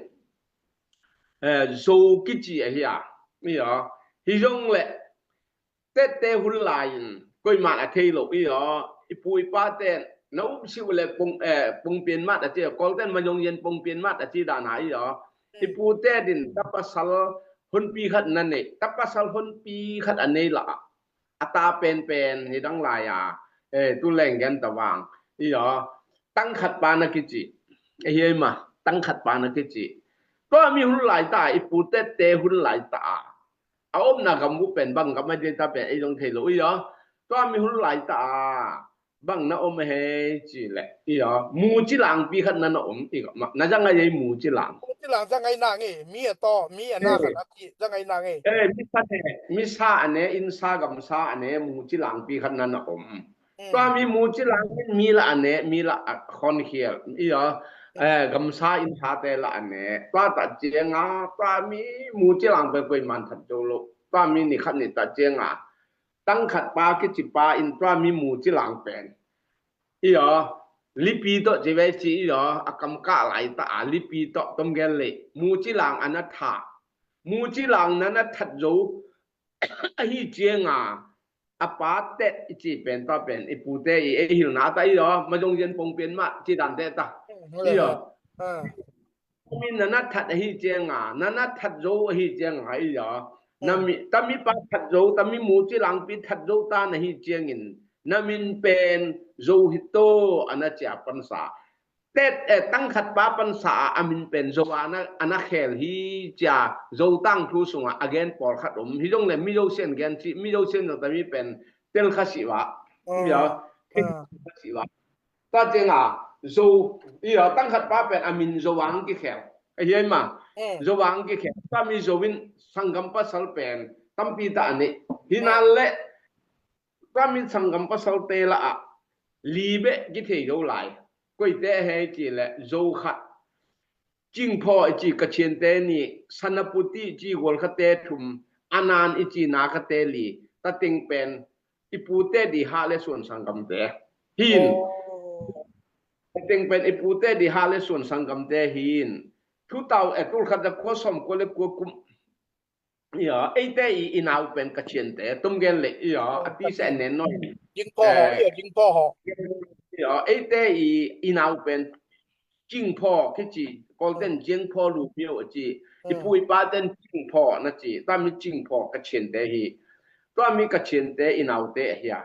Eh, Zo kici ahi a. I aw. Hi zong le. Tette hun lai in. Koi man a thei lo i aw. I pu i pa ten. Na um siu le pung, eh, pung pian mat a ci. Kol ten ma zong yen pung pian mat a ci dan a i aw. I pu te din ta pasal honpi khat na nei. Ta pasal honpi khat a nei la. A ta penpen hi dang lai a. Eh, tu leng gen ta vang. I aw. Tang khat pa na kici. Eh, hi ma. Tang khat pa na kici. Tua mi hun lai ta, i pu tette hun lai ta. A omna gam uh pen bang gam a dia ta pen ei zong thei lo i aw. Tua mi hun lai ta a bang na om hei ci le i aw. Mu ci langpi khat na na om i gam a. Na zang a ei mu ci lang. Mu ci lang zang a i nang e, mi a to, mi a na khat a ci zang a i nang e. Eh, mi sa ne, mi sa a ne, inn sa gam sa a ne, mu ci langpi khat na na om. Tua mi mu ci lang in mi la a ne, mi la a khon khial i aw. Eh, gam sa inn sa te la a ne. Tua ta cianga, tua mi mu ci lang pen koi man that zo lo. Tua mi ni khat ni ta cianga. Tang khat pa kici pa in tua mi mu ci lang pen. I aw, lipi tawh ci ve ci i aw, a kam kah lai ta a lipi tawh tom gen le. Mu ci lang a na tha. Mu ci lang na na that zo. Ahi cianga. A pa tet i ci pen ta pen. I pu te i e hilna ta i aw. Ma zong yen pong pen ma ci dan te ta. I aw. Min na na that ahi cianga, na na that zo ahi cianga i aw. Na mi, ta mi pa that zo, ta mi mu ci langpi that zo ta na hi ciangin, na min pen zo hi to a na cia pansa. Tet, eh, tang khat pa pansa a, a min pen zo a na, a na khel hi cia zo tang thu sunga a gen pawl khat om. Hi zong le mi zo sian gen ci, mi zo sian zo ta mi pen tel kha si wa. I aw, tel kha si wa. Tua cianga, zo, i aw, tang khat pa pen a min zo ang kikhel. A hiai ma, zo ang kikhel. Tua mi zo in sanggam pasal pen tampi ta a nei. Hi nan le, tua mi sanggam pasal te la a, li beh kithei zo lai. Koite hei ci le, zo khat. Cingphaw i ci Kachiante ni, Sanaputi i ci Gualkhate thum, Anan i ci Nakhate li, ta ting pen, i pute di ha le suan sanggamte hin. Teng pen i pute di ha le suan sanggamte hin. Thu tau e tul khat da kua som kua le kua kum. Ia, eite i, i nau pen Kachiante, tum gen le ia, a ti se nen noi. Jingpo ho, ia, jingpo ho. Ia, eite i, i nau pen Cingphaw kici, Kawlten Jingphaw lu mio a ci, i pu i paten Cingphaw na ci, tua mi Cingphaw Kachiante hi, tua mi Kachiante i naute a hia.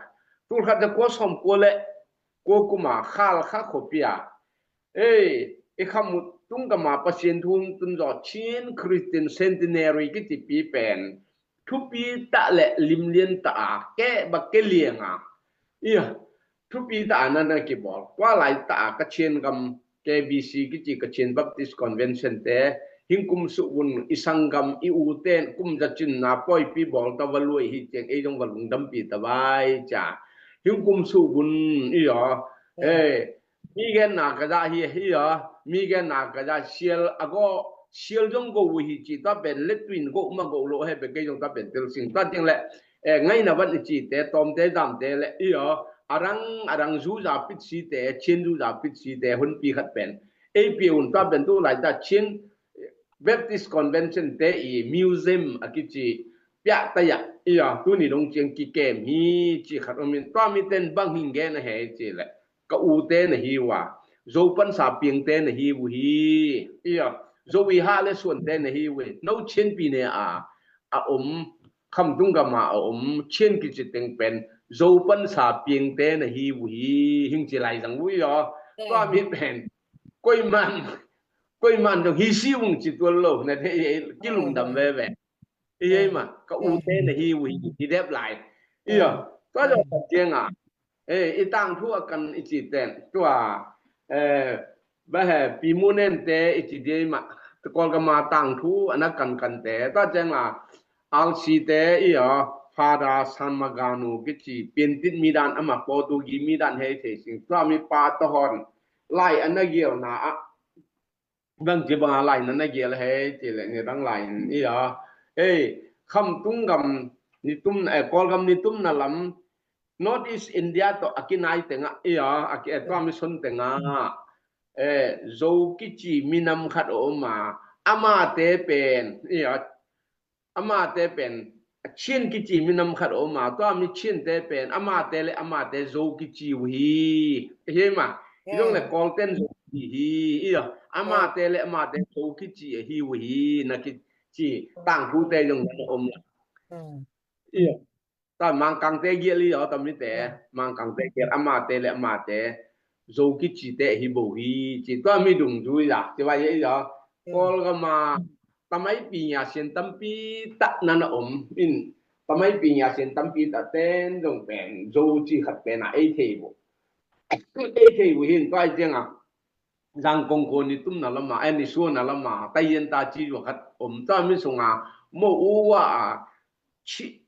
Tul khat za kua sawm kua le kua kuma Khalkha khuapi a, ei, i khamut tung gama Pasian thu hong tun zaw Chin Christian Centenary kici pi pen, thupi tah le limlian tah a, keh ba keh liang a. Ia, thupi tah a na na kibawl. Kua lai tah a Kachian gam K B C kici Kachian Baptist Convention te, hing kum suh vun i sanggam i u ten kum za cin na pawipi bawl ta va luai hi ciang ei zong va lungdampi ta vai cia. Hing kum suh vun i aw. Ei, mi genna ka zah hi, hi a, mi genna ka zah sial a go, sial zong go uh hi ci, tua pen le tuin go ma go lo he pe kei zong tua pen tel sing. Tua ting le, eh, ngaina van i ci te, tawmte zamte le, i a, a rang, a rang zuza pit si te, Chin zuza pit si te, hun pi khat pen. ei pia un. Tua pen tu laita Chin Baptist Convention te i museum a kici piah taya i a tuni dong ciang kikem hi ci khat om in, tua mi ten bang hing gen a hei ci le, ka u te na hi uh a, Zo pansa piang te na hi uh hi, i a Zo i ha le suan te na hi uh hi, no Chin pi ne a a om, Khamtung gam a a om Chin kici teng pen Zo pansa piang te na hi uh hi, hing ci lai zang uh i a. Tua mi pen koiman koiman dong hi si ung ci tuan lo na te kilungdam veve. I ei ma ka u te na hi uh hi, hi dep lai. I a tua dong ka ciang a, eh, i tangthu a kan i ci ten tua, eh, ba he pi mu nen te i ci dia i ma, Kawlgam a tangthu a na kan kan te tua ciang a, R C te i a, Father San Magano kici Piantit mi dan ama Portugi mi dan hei thei sing tua mi pa tohon lai a na gialna a, bang ci bang a lai na na gial hei ci le ni dang lai in i a, ei, Khamtung gam ni tum, eh, Kawlgam ni tumna lam, North East India to a kinai tenga i a, a ki, eh, tua mi son tenga, eh, Zo kici minam khat a om a, ama te pen i a, ama te pen Chin kici minam khat a om a, tua mi Chin te pen ama te le ama te Zo kici uh hi, hi ma. I dong le Kawl ten Zo kici hi i a, ama te le ama te Zo kici a hi uh hi na kici tangthu te dong na om la. I a, ta Mangkang te gial i a, ta mi te Mangkang te gial, ama te le ama te Zo kici te hi bo hi ci tua mi dungzui la ci vai i a. Kawlgam a tamai pi nya sian tampi tak na na om in, tamai pi nya sian tampi tak ten dong pen Zo ci khat pen a ei thei bo, ei thei bo hin tua i ciang a Zangkong ko ni tumna lama, eh, ni suana lama, tayen ta ci zua khat om ta mi sunga mo u wa a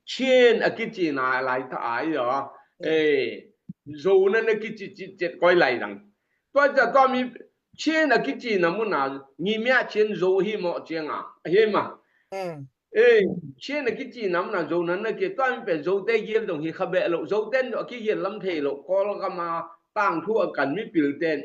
Chin a kici na lai ta ai a, eh, Zo na na kici ci cet koi lai dang. Tua ca tua mi Chin a kici na muna ni mia Chin Zo hi mo ciang a, hi ma. Eh, Chin a kici na muna Zo na na ki tua mi pe Zo te gial dong hi kha be lo, Zo ten a ki gial lam thei lo, Kawlgam a tangthu a kan mi pil ten.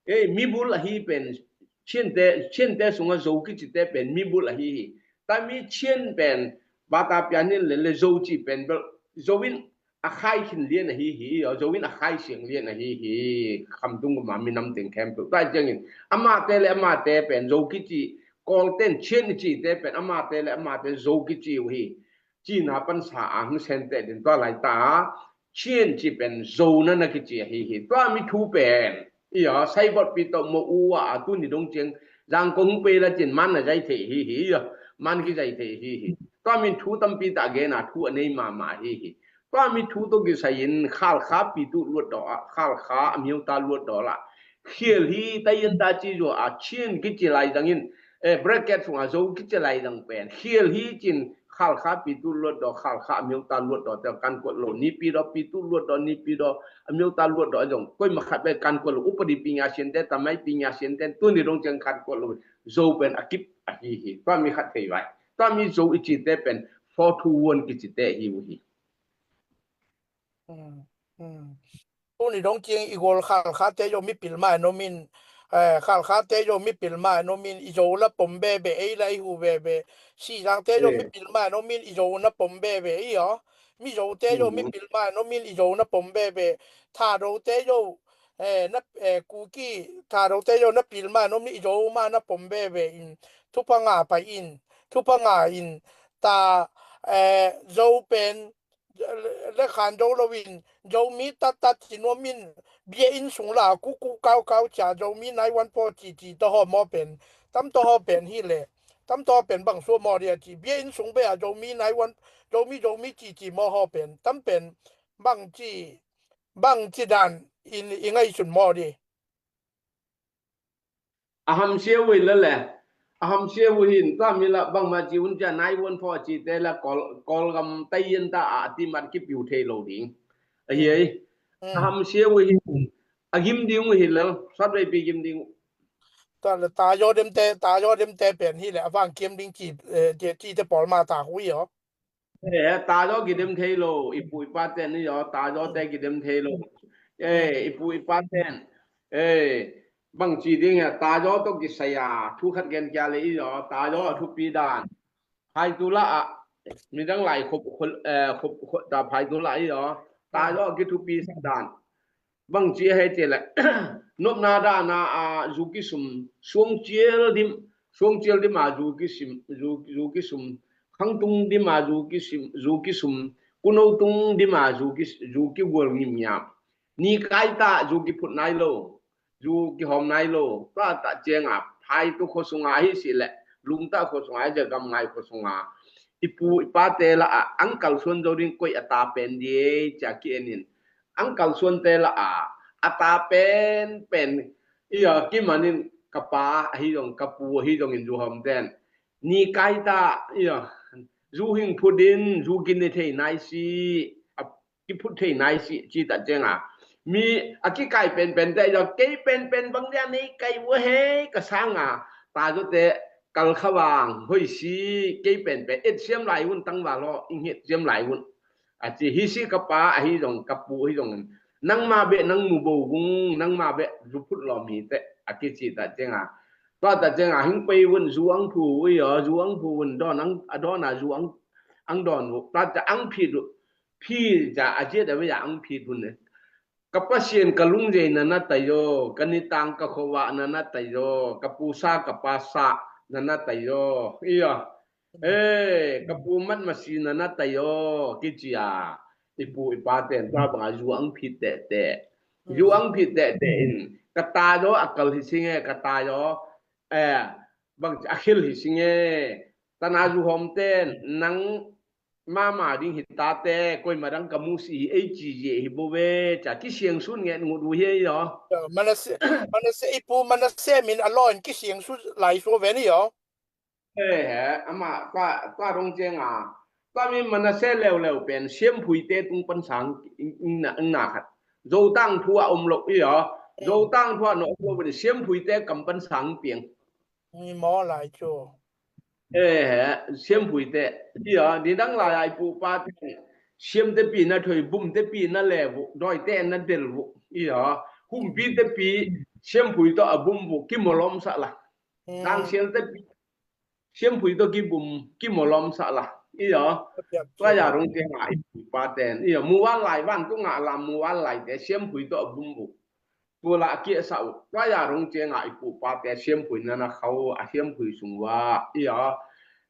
Ei, mibul ahi pen, Chin te, Chin te sunga Zo kici te pen mibul ahi hi. Ta mi Chin pen bata pianin le le Zo ci pen bel Zo in a khai khin lian ahi hi, Zo in a khai siang lian ahi hi. Khamtung gam a minam teng khempeuh ta ciangin ama te le ama te pen Zo kici, Kawl ten Chin ci te pen ama te le ama te Zo kici uh hi. Cina pansa a hong sente din tua lai ta Chin ci pen Zo na na kici ahi hi. Tua mi thu pen i a saibot pi to mo u a a tu ni dong ciang Zangkong hong pe la cin man na zai thei hi hi, i a man ki zai thei hi hi. Tua min thu tampi ta gen a thu a nei mama hi hi. Tua mi thu to ki sai in Khalkha pi tu luat do a, Khalkha a miau ta luat do la khial hi ta yen ta ci zua a Chin kici lai zangin, eh, bracket sunga Zo kici lai zang pen khial hi cin Khalkha pi tu luat do, Khalkha a miau ta luat do te kan kuat lo, ni pi do pi tu luat do, ni pi do a miau ta luat do zong koi ma khat be kan kuat lo, upadi pi nya sian te, tamai pi nya sian te, tu ni dong ciang kan kuat lo, Zo pen a kip ahi hi. Tua mi khat thei vai. Tua mi Zo i ci te pen four two one kici te hi uh hi. Tu ni dong ciang i gol Khalkha te yo mi pil mai no min, eh, Khalkha te yo mi pil mai no min i Zo la pom be be, ei la i hu be be, Sizang te yo mi pil mai no min i Zo na pom be be i o. Mi Zo te yo mi pil mai no min i Zo na pom be be. Thado te yo, eh, na, eh, Kuki, Thado te yo na pil mai no min i Zo ma na pom be be in. Thupha nga pai in, thupha nga in, ta, eh, Zo pen, le khan zo lo in, Zomi tat tat ci nuam in, bia inn sung la ku ku kau kau cia Zomi nai wan po ci ci to ho mo pen, tam to ho pen hi le, tam to ho pen bang sua mo dia ci, bia inn sung be a Zomi nai wan, Zomi Zomi ci ci mo ho pen, tam pen, bang ci, bang ci dan in i ngai sun mo di. A hamsia uh hi la le, a hamsia uh hin tua mi la bangma ci un cia nai wan pho ci te la Kawl, Kawlgam tayen ta a ti mat kipiu thei lo ding. A hi ei. A hamsia uh hin a gim ding uh hi la, sat vei pi gim ding uh. Ta le ta yo dem te, ta yo dem te pen hi le a vang kiam ding ci, eh, ci, ci te pawl ma ta hui yo. Eh, ta zaw kidem thei lo, i pu i pa ten ni zaw, ta zaw te kidem thei lo. Eh, i pu i pa ten. Eh, bangci ding a, tazaw tawh kisai a thu khat gen kia le i zaw, tazaw a thupi dan. Phai tu la a, midang lai khop, khop, eh, khop, khop, ta phai tu la i zaw, tazaw a kithupi sa dan. Bangci a hei te le, nopna dan a, a, zu kisum, suang cial dim, suang cial dim a zu kisim, zu, zu kisum, khangtung dim a zu kisim, zu kisum, kuno tung dim a zu ki, zu kigual ngimngiam. Ni kai ta zu kiphut nai lo, zu kihawm nai lo, tua ta ciang a, phai tu khua sung a hi si le, lungta khua sung a hi, gam ngai khua sung a. I pu, i pa te la a, ang kalsuan zo ding koi a ta pen die, cia ki en in. Ang kalsuan te la a, a ta pen, pen, i a, kimanin ka pa, ahi zong, ka pu, ahi zongin zu hawm ten. Ni kai ta, i a, zu hing phut in, zu kin ne thei nai si, a, kiphut thei nai si, ci ta ciang a. Mi a kikai penpen te, i a, kei penpen bang dia nei kai ua hei, ka sang a, ta zo te, kal kha vang, hoi si, kei penpen, et siam lai un tang va lo, ing het siam lai un. A ci, hi si ka pa, ahi zong, ka pu, ahi zong. Nangma beh, nang mu bo gung, nangma beh, zu phut lawm hi te, a kici ta ciang a. Tua ta ciang a, hing pei un, zu ang phu, ui aw, zu ang phu un, dawn ang, a dawn a, zu ang, ang dawn u. Tua ta ang phit u, phi ca, a ciat a beh a ang phit un ne. Ka Pasian ka lungzei na na tai aw, ka nitang ka khuavah na na tai aw, ka pusa ka pasa na na tai aw. I aw. Eh, ka pu mat masi na na tai aw, kici a. I pu i pa ten tua bang a zu ang phit tehteh. Zu ang phit tehteh in. Ka ta zaw a kal hi sing e, ka ta zaw. Eh, bang a khil hi sing e. Tana zu hawm ten, nang mama ding hi tate, koi madang ka mu si hi, ei ci zia hi bo ve, ca kisiang sun nget ngut u hi ei aw. Manase, Manase, i pu Manase min a law in kisiang sun lai su ve ni aw. Eh, he, ama, tua, tua rong ciang a. Tua mi Manase leuleu pen, siamphuite tung pan sang, ing, ing na, ing na khat. Zotang thu a om lo, i aw. Zotang thu a no om lo, siamphuite kam pan sang piang. Ni maw lai cu. Eh, he, siamphuite. I aw, ni dang lai a i pu pa te. Siam te pi na thoi, bum te pi na le vu, doi te na del vu. I aw, humpi te pi, siamphui tawh a bum vu, kimawlawm sa la. Tangsial te pi, siamphui tawh kibum, kimawlawm sa la. I aw, tua ya rung te ngai pu pa ten. I aw, mual lai van tu ngah lam mual lai te, siamphui tawh a bum vu. Tua la a kiasa uh. Tua ya rung ciang a i pu pa te siamphui na na khau, a siamphui sung ua. I aw.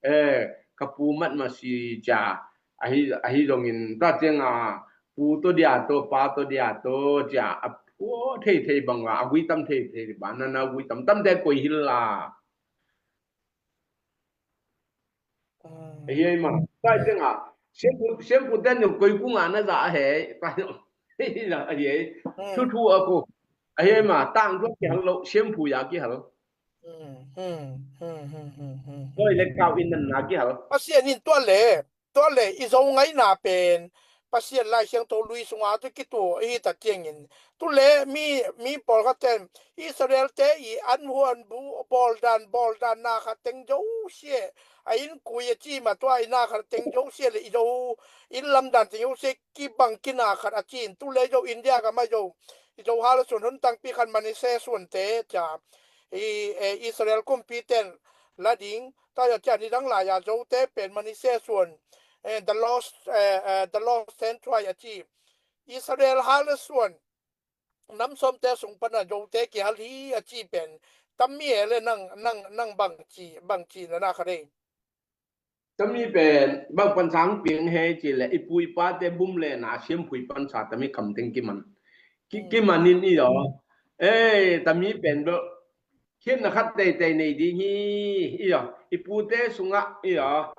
Eh, ka pu mat masi ca. Ahi, ahi zongin ta ciang a pu to dia to, pa to dia to ca. A pu thei thei bang a, a gui tam thei thei ba, na na gui tam tam te koi hil la. Ahi ai ma. Tua ciang a, siamphu, siamphu ten zong koi kung a na za a he. Tua zong, ahi ai. Thu thu a ko. Ahi ai ma, tang thu a kihal lo, siamphu ya kihal. Koi le kau in nan na kihal. Pasian in tua le, tua le, i zo ngaina pen, Pasian Lai Siangtho lui sunga tu kitu, i hi ta ciangin. Tu le, mi, mi pawlkhat ten, Israel te i an huan bu, bawl dan, bawl dan na khat teng zo sia. A inn kui a ci ma tua i na khat teng zo sia le i zo inn lam dan teng zo sia kibang kina khat a cin. Tu le zo India gam a zo. I zo hal sun hun tangpi khat Manase suan te ca. I, eh, Israel kumpi ten la ding. Ta ya ca ni dang lai a zo te pen Manase suan. Eh, the lost, eh, eh, the lost sanctuary a ci. Israel hal suan. Nam sawmte sung pana Zote kihal hi a ci pen tam mi he le nang, nang, nang bang ci, bang ci na na kha dei. Tam mi pen bang pan sang piang he ci le i pu i pate bum le na siamphui pan sa tam mi kam teng kiman. Ki, kiman in i aw. Eh, tam mi pen bel khiatna khat teitei nei ding hi i aw. I pute sungah i aw.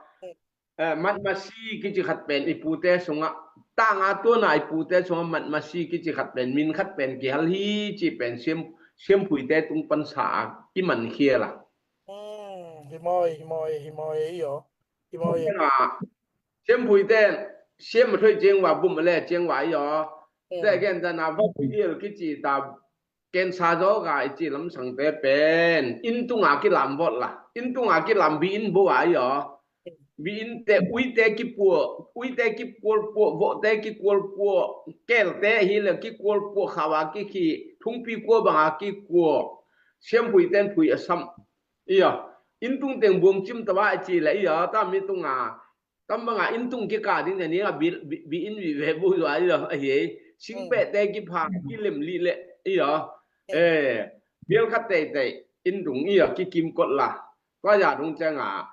Eh, matmasi kici khat pen i pute sungah, tanga tuana i pute sungah matmasi kici khat pen, min khat pen kihal hi ci pen siam, siamphuite tung pansa a kiman khial a. Hmm, hi mawi, hi mawi, hi mawi i aw. Hi mawi. Siamphuite siam a thoi ciangwa, bum a le ciangwa i aw. Hmm. Te gen ta na va pui il kici ta Kensa zaw ga i ci lamsangte pen inn tunga kilam vawt la. Inn tunga kilam bi inn bua i aw. Bi innte uite kipua, uite kikual pua, vawhte kikual pua, kelte hi le kikual pua, khawa kikhi, thungpi kua banga kikua. siamphuite in phui a sam. Ia, inn tung teng buang cim tawh a ci le ia, tami tunga, tam banga inn tung kika ding ne ni a bi, bi, bi inn vive bu zua ia, a hi ei. Singpehte kipha, kilem li le ia. Eh, bial khat teitei inn tung ia, kikim kot la. Tua ia dung cianga,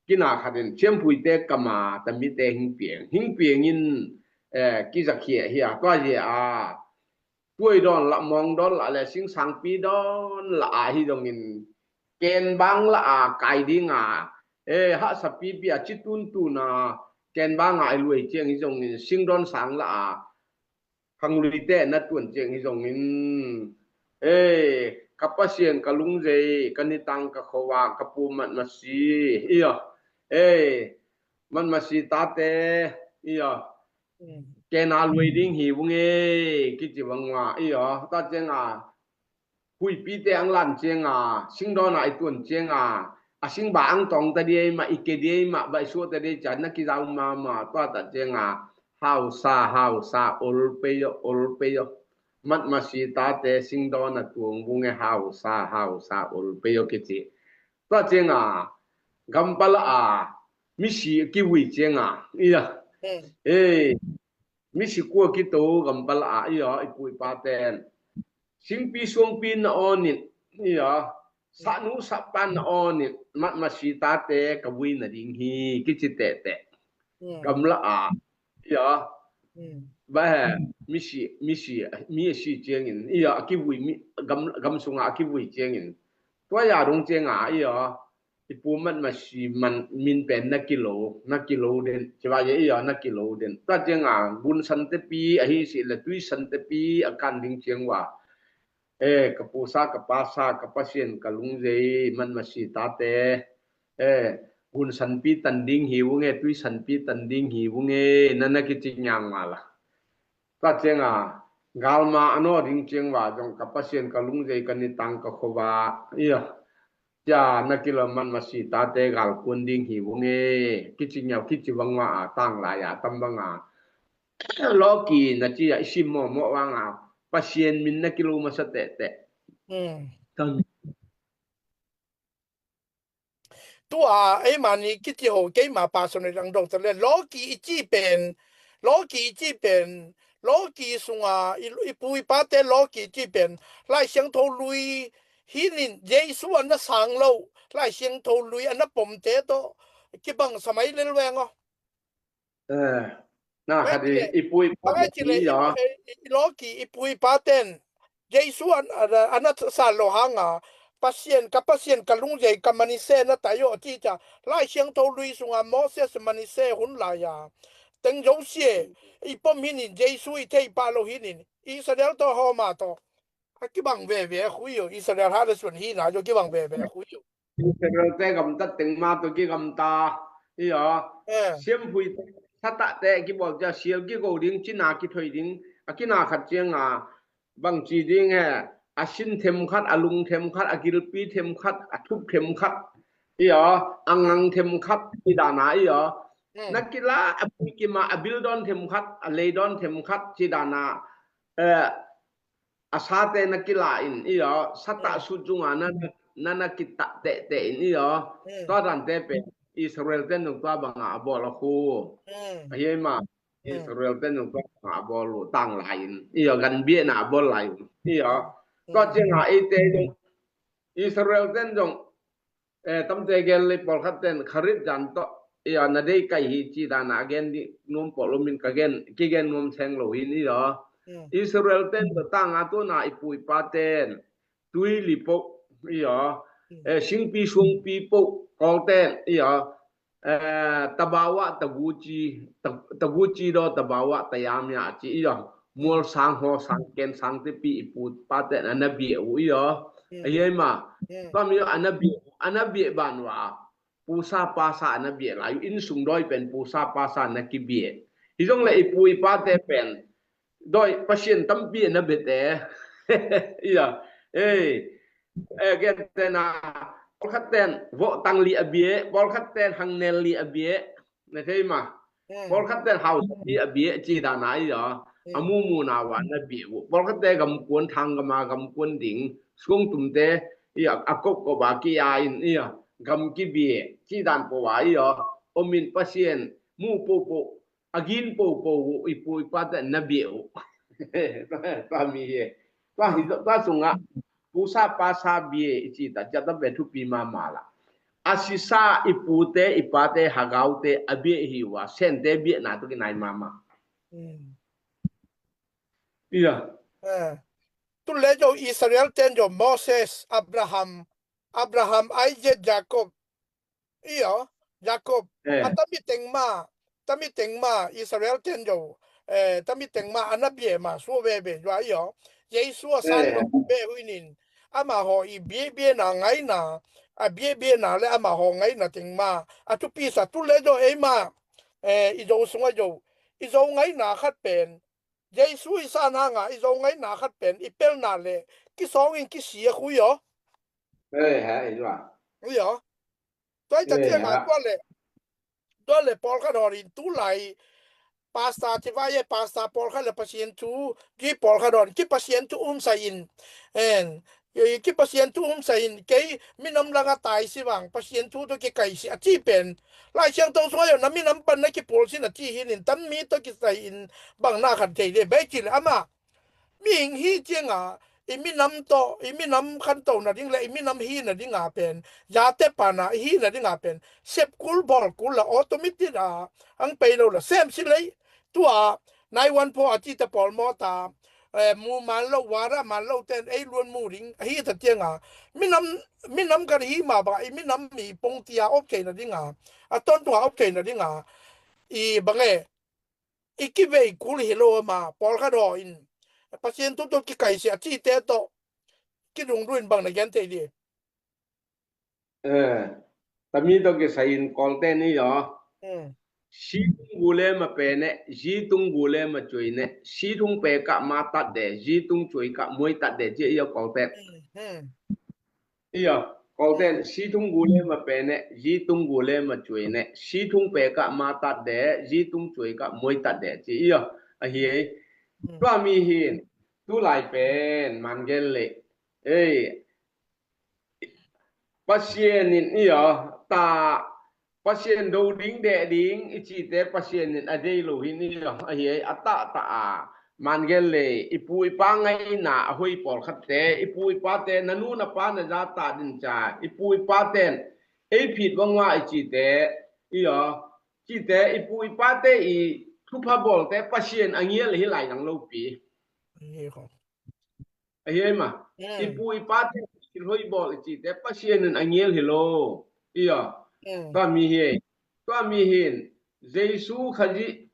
kina khatin siamphuite kama, tamite hingpiang. Hingpiangin, eh, kizakhia hia, tua ia a. Tuai dawn lah, mawng dawn lah le singsangpi dawn lah a hi zongin, kenbang lah a kai dinga, eh, hahsapipi a ci tuntuna, kenbanga i luai ciang hi zongin, singdawn sang lah a, khangluite na tuan ciang hi zongin, eh, ka Pasian ka lungzei, ka nitang ka khoa, ka pu matmasi, ia, eh, matmasi tate, ia, kena luai ding hi vunge, kici vangua, ia, ta cianga, huipite ang lan cianga, singdawna i tuan cianga, a singba ang tawng ta diai mah, i ke diai mah, baihsuah ta diai cian na kizau mama, tua ta cianga, hausa, hausa, olpeio, olpeio. Matmasi tate singdawna tuang vunge hausa, hausa, olpeio kici. Tua cianga, gampala a, misi kivui cianga, ia. Eh, misi kua kito gampala a, ia, i pu i paten. Singpi suangpi na awnin, ia, sahnu sahpa na awnin, matmasi tate ka vui nading hi, kici tehteh. Gamla a, ia, ba he, misi, misi, mi a si ciangin, ia, a kivui, mi, gam, gam sunga a kivui ciangin. Tua ia dung cianga, ia, i pu matmasi man, min pen na kilo, na kilo den, civa ia ia na kilo den. Tua cianga, gun santepi, a hi si le tui santepi, a kan ding ciangua. Eh, ka pusa, ka pasa, ka Pasian, ka lungzei, matmasi tate. Eh, gun sanpi tan ding hi vunge, tui sanpi tan ding hi vunge, na na kici ngiang mala. Tua cianga, galma a naw ding ciangua, zong ka Pasian, ka lungzei, ka nitang, ka khoa, ia. Cia na kilo matmasi tate galkuan ding hi vunge, kici ngiau, kici vangua a tang lai a tam banga. Lawki na cia i sim mawmawh vanga, Pasian min na kilo masa tehteh. Tua, ei mani kici ho, keima personal ang dong tale, lawki i ci pen, lawki i ci pen, lawki sunga, i, i pu i pate lawki i ci pen, Lai Siangtho lui, hinin Jesu a na sang lo, Lai Siangtho lui a na pomte to, kibang samai lel veng o. Eh, na khat i, i pu i pa i lawki, i pu i paten, Jesu a na sa lo hanga, Pasian, ka Pasian, ka lungzei, ka manise na tai o, ci cia, Lai Siangtho lui sunga Moses manise hun laia. Teng zosie, i pom hinin Jesu i thei pa lo hinin, Israel to homa to. A kibang veve a khui o, Israel ha le suan hina jo kibang veve a khui o. Israel te gamtat teng ma to kigamta, ia. Siampui te, satah te kibol cia sial kigo ding, cina kithoi ding, a kina khat cianga, bangci ding he, a sin themkhat, a lung themkhat, a gilpi themkhat, a thup themkhat, ia, a ngang themkhat, ci dana ia. Na kila, a pui kima, a bil dawn themkhat, a lei dawn themkhat, ci dana, eh, a sate na kila in, ia, satah sut zunga na, na, na kitah tehteh in, ia, tua dante pen, Israel ten zong tua banga a bawl a khu. A hi ei ma, Israel ten zong tua banga a bawl uh, tang lai in, ia, gan biahna a bawl lai uh, ia. Tua cianga eite zong, Israel ten zong, eh, tamte gen le pawlkhat ten kharit zan tawh, ia, na dei kai hi ci dana a gen dih nuam pawh lomin ka gen, kigen nuam theng lo hi ni ia. Israel ten tawh tanga tuna i pu i pa ten, tui li poh, ia, eh, singpi suangpi poh, kawl ten, ia, eh, tabawa taguci, ta-, taguci daw tabawa tayamia a ci ia. Mual sang haw sang ken sang tepi i pu i pa ten a na biah uh ia. A hi ei ma. Tua mi a na biah, a na biah ban uh a. Pusa pasa a na biah lai uh, inn sung dawi pen pusa pasa na kibiah. Hi zong le i pu i pate pen dawi Pasian tampi a na biate. Ia, eh, eh, gen tena, pawlkhat ten vawh tang li a biah, pawlkhat ten hangnel li a biah. Na thei ma. Pawlkhat ten hausa li a biah ci dana ia. A mumuna ua na biah uh. Pawlkhat te gamkuan, thanggama gamkuan ding, suangtumte, i a, a kop kop a ki-a in i a, gam kibia ci dan po a i a, om in Pasian mu po po, a gin po po uh i pu i pate na bia uh. Tua mi hi. Tua hi, tua sungah pusa pasa bia i ci ta, cia ta be thupi mama la. A sisa i pute i pate hagaute a bia hi uh a, Sente biakna tawh kinai mama. Ia. Eh. Tu le jo Israel ten jo Moses, Abraham, Abraham, Isaac, Jacob. Ia, Jacob. Eh. A tami teng ma, tami teng ma Israel ten jo, eh, tami teng ma a na bia ma sua veve jo a ia. Jesu a sang, eh, lo be huinin. Amaho i bia bia na ngaina, a bia bia na le amaho ngaina teng ma. A thupi sa tu le jo ei ma, eh, i zo sunga jo. I zo ngaina khat pen. Jesu i san hanga i zo ngaina khat pen i pelna le kisawng in kisia khui aw. Ei, ha, ei, wa. Ui aw. Tua i ta, ei, tia ngai ha. Tua le, tua le pawlkhat hawrin tu lai pasta ci vai e, pasta pawlkhat le Pasian thu ci pawlkhat hawrin ki Pasian thu um sa in. En, i ki Pasian thu um sa in, kei minam langa tai si vang Pasian thu tawh kikai si a ci pen. Lai Siangtho sungah na minam pan na kipul sin a ci hinin tam mi tawh kisai in bang na khan thei le bei ci le ama. Mihing hi cianga i minam tawh, i minam khanto nading le i minam hi nadinga pen, zate pana i hi nadinga pen sepkul bawlkul la automatic a ang pei lo la sem si lei. Tua nai wan pho a cite pawl mawta, eh, mu man lo, wara man lo ten ei luan mu ding a hi ta tianga minam, minam kan hi ma banga i minam mi pongtia op kei nadinga, a tontua op kei nadinga i bange i kivei kul hi lo ama pawlkhat haw in Pasian thu tawh kikai si a cite tawh kidungdu in bang na gen thei di. Eh, tami tawh kisai in Kawlte ni aw. Hmm. Si tung gu le ma pe ne, zi tung gu le ma cuai ne, si tung pe kah ma tat de, zi tung cuai kah muai tat de, ci a ia Kawlte. Hmm, hmm. Ia, Kawlte, hmm, si tung gu le ma pe ne, zi tung gu le ma cuai ne, si tung pe kah ma tat de, zi tung cuai kah muai tat de, ci ia, a hi ei. Hmm. Tua mi hin, tu lai pen, man gen le. Ei, Pasian in ia, ta Pasian do ding deh ding i cite Pasian in a dei lo hi ni lo, a hi a tah tah a man gen le i pu i pa ngaina a hoi pawlkhatte, i pu i pate na nu na pa na za ta din ca, i pu i paten ei phit bangwa i cite, ia, cite i pu i pate i thupha bawlte Pasian a ngial hi lai nang lo pi. Ahi ei ma. Mm. I pu i pate thilhoi bawl i cite Pasian in a ngial hi lo. Ia. Mm. Tua mi hi ei. Tua mi hin Jesu Khazih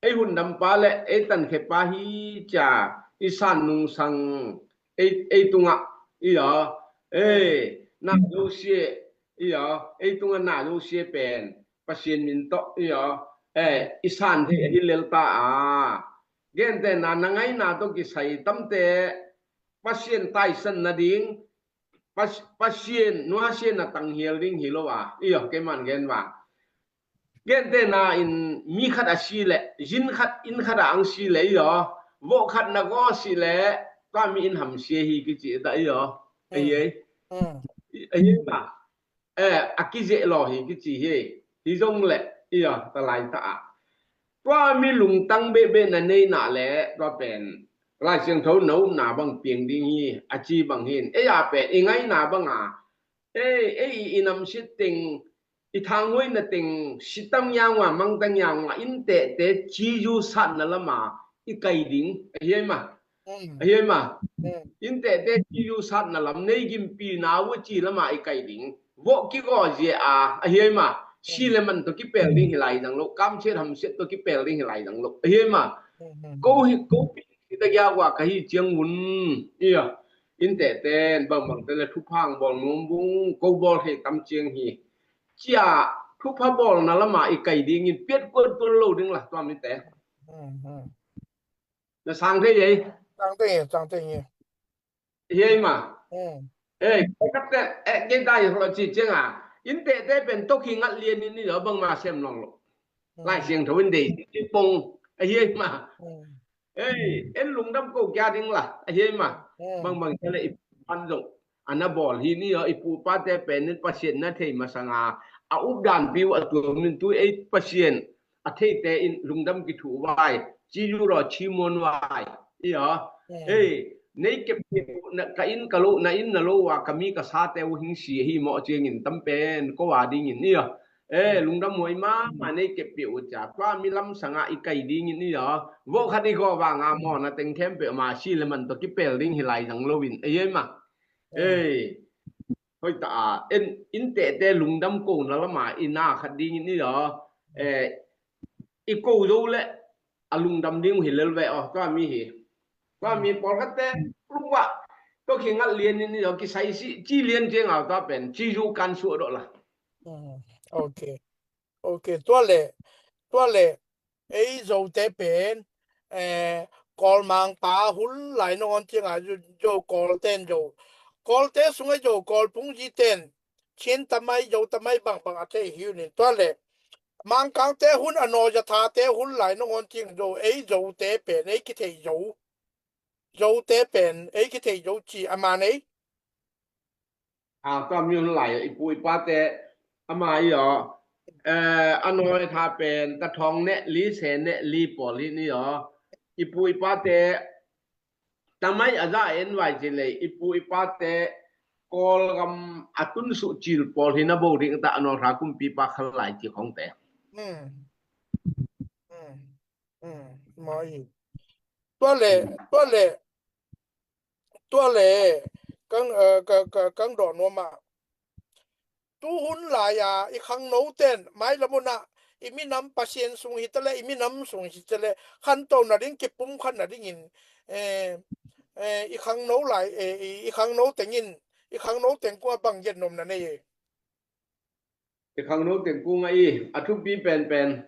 ei hundampa le ei tankhepa hi cia i san nungsang ei, ei tungah. Ia. Ei, mm, na zosia. Ia. Ei tungah na zosia pen Pasian min tawh. Ia. Eh, i san thei ahi lel ta a. Gentehna na ngaina tawh kisai tamte Pasian taisan nading, Pas-, Pasian nuasian na tanghial ding hi lo a, i aw, keiman gen va. Gentehna in mi khat a si le, zin khat, inn khat a ang si le, i aw, vawh khat na gaw si le, tua mi in hamsia hi kici ta, i aw. Ahi ei. Mm. Ahi ei ma. Eh, a kizeh law hi kici hi. Hi zong le, i aw, ta lai ta a. Tua mi lungtang behbeh na neina le, tua pen Lai Siangtho na upna bang piang ding hi, a ci bang hin. Ei a pen, i ngaina banga, ei, ei i namsit teng, i thanghuaina teng, sitang yangwa, mangtang yangwa, in tehte, ciyu satna lama, i kai ding. Ahi ei ma. Mm. Ahi ei ma. Mm. In tehte ciyu satna lam nei gimpi na uh ci lama i kai ding. Vawh kigaw zia a, ahi ei ma. Si le man tawh kipel ding hi lai dang lo. Kamsiat hamsiat tawh kipel ding hi lai dang lo. Ahi ei ma. Mm, mm. Ko hi, ko pi hi ta gia gua ka hi ciang un. Ia. In tehten bangbang te le thupha ang bawl nuam bung. Ko bawl thei tam ciang hi. Cia thupha bawlna lama i kai dingin piat kuat tuan lo ding la tua mite. Mm, mm. Na sang thei ei. Sang thei ei, sang thei ei. Hi ei ma. Mm. Ei, kei kap te, eh, kei dai lo ci cianga. In tehte pen tok hi ngat lian in ni lo bangma sem long lo. Mm. Lai Siangtho in dei ci pong. Ahi ei ma. Mm. Ei, en lungdam ko kia ding la. Ahi ei ma. Mm. Bangbang kia le i pan zong. a na bawl hi ni aw. I pu i pate pen in Pasian na thei masanga a updanpi uh a tuam in tu ei Pasian a theite in lungdam kithuh vai, ci uh raw, ci muan vai. I aw, ei, nei kep uh, na, ka inn ka lo, na inn na lo a ka mi ka sate uh hing si ahi mawh ciangin tam pen ko a dingin i aw. E, lungdam huai mahmah nei kep pih uh cia. Tua mi lamsangah i kai dingin i aw. Voh khat i gaw vanga mawhna teng khempeuh ma si le man tawh kipel ding hi lai zang loin. Ei, ei mah. Ei. Hoih ta a, en, in tehte lungdam kona lama i na khat dingin i aw. E, i ko zo le a lungdam ding uh hi lel ve aw, tua mi hi. Tua mi pawlkhatte lungvah, tua khingat lian in i aw, kisai si, ci lian ciang aw, tua pen, ci zu kan suah dawh la. Mm, ok. Ok, tua le, tua le, ei Zote pen, eh, Kawlmangpa hun lai nangawn ciangah Zo, Zo Kawlten Zo. Kawlte sungah Zo Kawl pungziten, Chin tamai, Zo tamai bangbang a thei hi unin. Tua le, Mangkangte hun a naw za thate hun lai nangawn ciang Zo, ei Zote pen, ei kithei Zo. Zote pen, ei kithei Zo ci, a man ei. A, tua mi hun lai, i pu i pate, ama i aw. Eh, a nawi tha pen, ta thawng neh li, se neh li, pawl hi ni aw. I pu i pate, tamai a za en vai ci lei, i pu i pate, Kawlgam a tunsuh cil pawl hi na bo ding ta a naw tha kumpipa khal lai ci khongte. Hmm. Hmm. Hmm. Maw hi. Tua le, tua le, tua le, kang, eh, ka, ka, kang dawh nuam ah. Tu hun lai-a i khangno ten, mailam hunah, i minam Pasian sung hi tale, i minam sung hi tale, khanto nading, kipum khat nadingin, eh, eh, i khangno lai, eh, i, i khangno tengin, i khangno teng kua bang gen nuam na nei e. I khangno teng kung a i, a thupi penpen.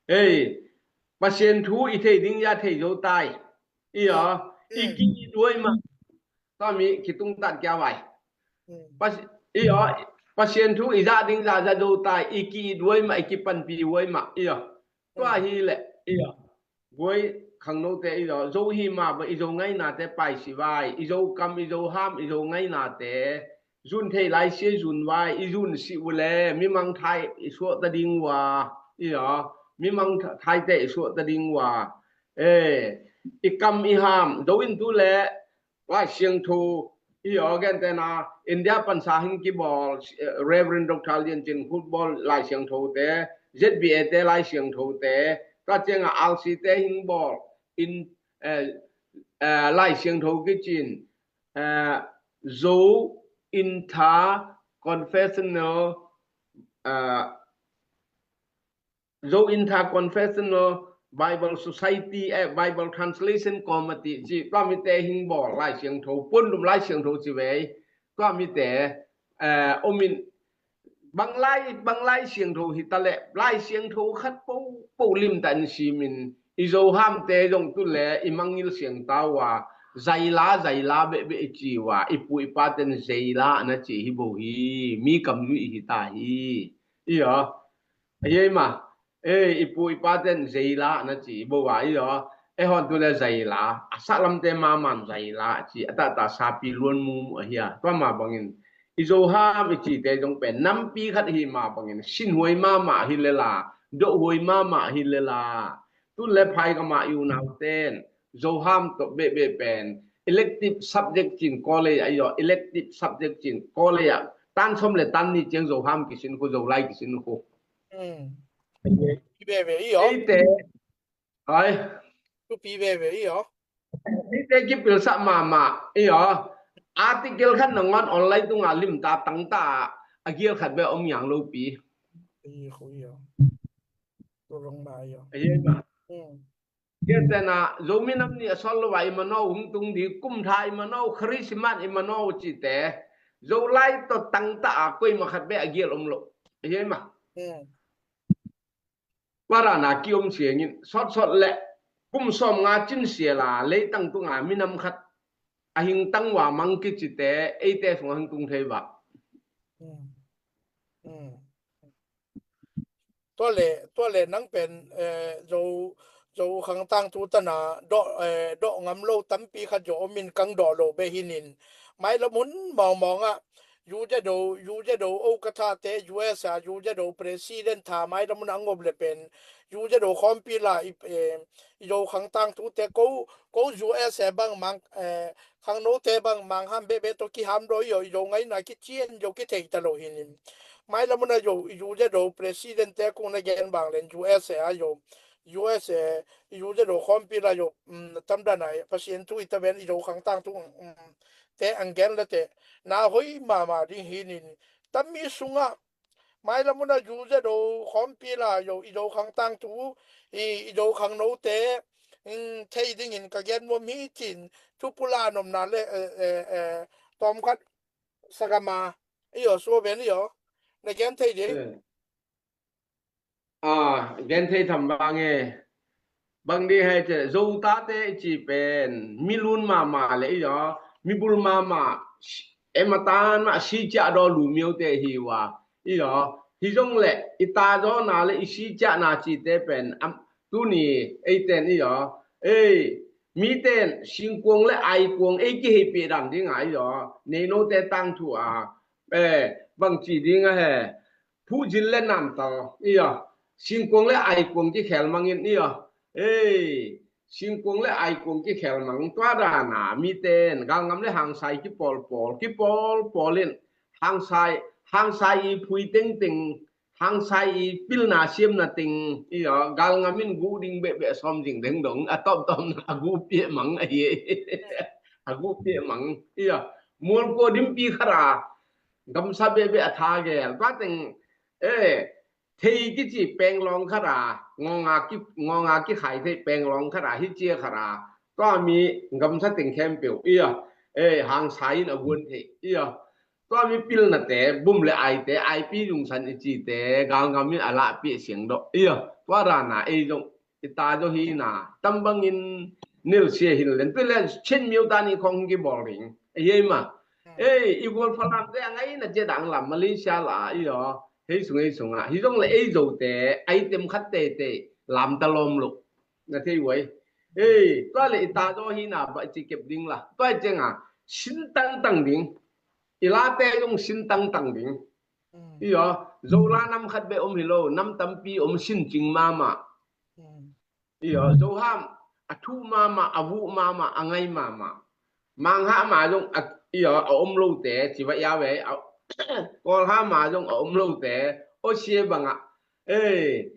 Hei, Pasian thu i thei ding ya thei zo tai. I aw, i ki-it huai mah. Tami kitung tat kia vai. Pas-, i aw, Pasian thu i za ding za za zo tai, i ki-it huai mah, i kipanpi huai mah. I aw, tua hi leh, i aw. Guai khangnote i zo, zo hi mah bang i zo ngainate paisi vai, i zo kam, i zo ham, i zo ngainate zun thei lai sia zun vai, i zun si uh le, mimang thai i suah ta ding ua, i aw, mimang tha-, thaite i suah ta ding ua. Eh, i kam i ham, zo in tu le, Lai Siangtho, i aw, gentena, India pansa hing kibawl, eh, Reverend Doctor Lian Cin Khut bawl Lai Siangthote, Z B A te Lai Siangthote, tua cianga R C te hing bawl, in, eh, eh, Lai Siangtho kicin, eh, Zo Inter Confessional, eh, Zo Inter Confessional Bible Society, eh, Bible Translation Committee ci, tua mite hing bawl Lai Siangtho, puandum Lai Siangtho ci vei, tua mite, eh, omin, bang lai, bang Lai Siangtho hi ta le, Lai Siangtho khat po, po lim ta in simin, i zo hamte zong tu le, i mangil siang ta ua, zaila, zaila, beh, beh, i ci ua, i pu, i pa ten zaila, na ci hi bo hi, mi kam zui hi ta hi, i aw. A yei ma, eh, i pu i pa ten zeila na ci bo wa i aw. E hon tu le zeila, a sa lam te ma man zeila ci, a ta ta sa pi luan mu mu a hia. Tua ma bangin, i zo ham i ci te zong pen, nampi khat hi ma bangin, sin huai ma ma hi le la, do huai ma ma hi le la. Tu le phai ka ma i u nau ten, Zo ham tawh beh beh pen elective subject cin college ah i aw, elective subject cin college ah tan sawm le tan ni ciang Zo ham kisin khu, Zo lai kisin khu. Pi beh beh i aw. Eite, ai. Tu pi beh beh i aw. Eite kipilsak mahmah i aw. Article khat nangawn online tunga limta tangta a gial khat beh om yang lo pi. I khu i aw. Tu rong ma i aw. Aye ma. Kiatena, Zomi Nam Ni a sawt lo a i manaw hung tung di, kum tha i manaw, Christmas i manaw cite, Zolai tawh tangta a koima khat beh a gial om lo. Ahi ma. Parana ki om siangin, sawtsawt le, kum sawm nga cin siala, leitang tunga minam khat a hing tang wa mang kicite, eite sunga hing tung thei va. Tua le, tua le nang pen, eh, Zo, Zo khang tangthu tana dawh, eh, dawh ngam lo tampi khat zo om in kang dawh lo beh hinin. Mailam hun mawngmawng ah U Z O, U Z O, o ka thate U S A, U Z O president tha mailam hun a ngop le pen U Z O khawmpi la i, eh, i zo khang tangthu te ko, ko U S A bang mang, eh, khangnote bang mang ham bebe to kiham daw i zo ngaina kichian zo kithei ta lo hinin. Mailam hun a zo U Z O president te kung na gen bang len U S A a zo U S A, U Z O khawmpi la zo, um, tamdan a Pasian thu i ta ven i zo khang tangthu, um, te ang gen la te na hoi mama ding hinin. Tammi sungah mailam hun a U Z O khawmpi la zo i zo khang tangthu i, i zo khangnote, um, thei dingin ka gen nuam hi cin thupula nomna le, eh, eh, eh, tawmkhat sagama i zo suaven i zo na gen thei ding. Eh. Ah, gen thei tham bang e. Bang di hai ce, Zo tate i ci pen mi lun mama le i zo, mi bul mama, em a tan ma si cia daw lu mio te hi wa i zo. Hi zong le i ta zo na le i si cia na ci te pen am, tuni ei ten i zo. Ei, mi ten singkuang le ai kuang ei kihei pi dan ding a i zo. Nei no te tangthu a, eh, bang ci ding a he. Phuh zin le namtal i a, singkuang le ai kuang kikhel mangin i a, ei, singkuang le ai kuang kikhel mang tua dana miten galngam le hangsai kipawlpawl, kipawlpawl in hangsai, hangsai i phui tengteng, hangsai i pilna siamna teng i a, galngam in guh ding behbeh sawm zing deng dong a tawmtawmna a guh piah mang a hi. A guh piah mang i a, mualkua dimpi khara gamsa behbeh a tha gel tua teng, eh, thei kici penglawng khat a, ngawnga ki, ngawnga kikhai thei penglawng khat a, hi cia khat a, tua mi gamsa teng khempeuh i a, eh, hangsa in a guan thei i a, tua mi pilnate, bum le aite, aipi zungsan i cite galngam in a lahpih siang dawh i a, tua dana ei zong i ta zo hi na, tam bangin nilsia hin len tu le Chin myo ta ni khong kibawl ding a hi ma. Ei, i gual Falam te a ngai na cia dang lam Malaysia la i a, hei sung hei sung a hi zong le ei Zote ai tem khat tete lam ta lawm lo na thei uai. Ei, tua le i ta zo hi na ba ci kep ding la tua i ceng a sin tangtang ding, i late zong sin tangtang ding. I a, Zo la nam khat be om hi lo, nam tampi om, sin cing mama. I a, Zo ham a thu mama, a vuh mama, a ngai mama. Mang ha ma zong a, i a, a om lote ci va i a ve a, Kawl ha ma zong a om lote. O sia banga, ei,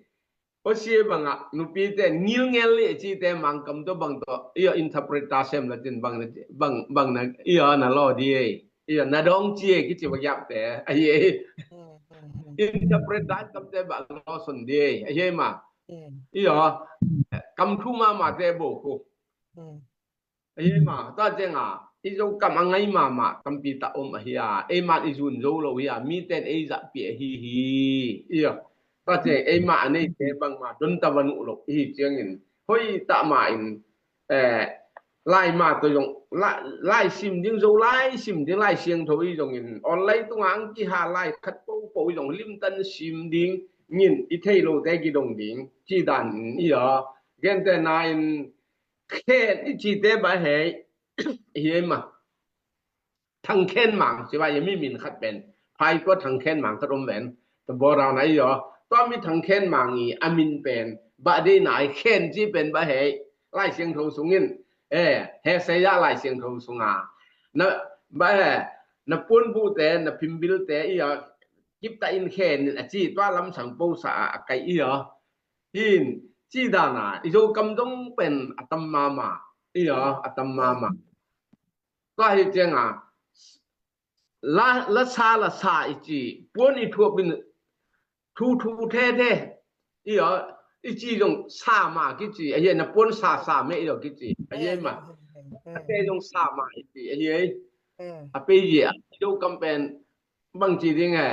o sia banga nupi te ngil ngel li ci te mang kam to bang to i a, interpreter sem la tin bang na, bang, bang na i a, na lo di ei. I a, na dong ci ei kici va giap te a hi ei. Interpreter kam te ba lo son di ei a hi ei ma. I a, kam thu mama te bo ko. A hi ei ma, ta ceng a i Zo kam a ngai mama tampi ta om a hi a, ei man i zun zo lo hi a, mi ten ei zah pi a hi hi. I a, ta ceng ei ma a nei te bang ma don ta va nuh lo i hi ciangin hoi ta ma in, eh, lai ma to zong, lai, lai sim ding, Zo lai sim ding, lai siangtho i zongin online tunga ang kiha lai khat popo i zong limtan sim ding, ngin i thei lo te kidong ding ci dan in i a, gente na in khen i ci te ba hei hi ei ma. Thang Khen Mang ci va i a, mi min khat pen phai tua Thang Khen Mang khat om ven. Tua bora na i a, tua mi Thang Khen Mang i a min pen ba dei na i khen ci pen ba hei lai siangtho sungin, eh, he sei a lai siangtho sunga na ba he, na puan bu te, na phimbil te i a, kip ta in khen in a ci tua lam sang po sa a, a kai i a. Hin ci dana i Zo kam dong pen a tam mama i a, a tam mama. Tua hi cianga la, la sa, la sa i ci, puan i thuap in thu thu the the i a, i ci zong sa ma kici a hi ei, na puan sa sa me i a kici a hi ei ma. A te zong sa ma i ci a hi ei. A pei zia i Zo kam pen bang ci ding e,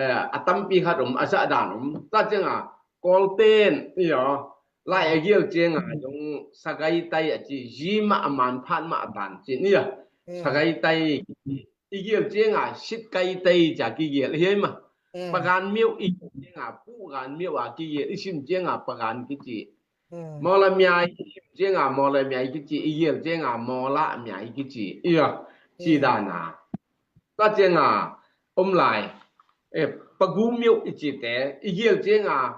eh, a tampi khat om, a zah dan om. Ta cianga Kawlten i a, lai a gial cianga zong sagai tai a ci, zi mah a manphat mah a tan cin i a, sagai tai i gial cianga sitkai tai ca kigial hi ei ma. Pagan miau i gial cianga pugan miau a kigial, i sim cianga pagan kici. Hmm. Mawla miai, i sim cianga mawla miai kici, i gial cianga mawla miai kici. Iyo, ci dana. Tua cianga om lai. Eh, pagu miuh i cite, i gial cianga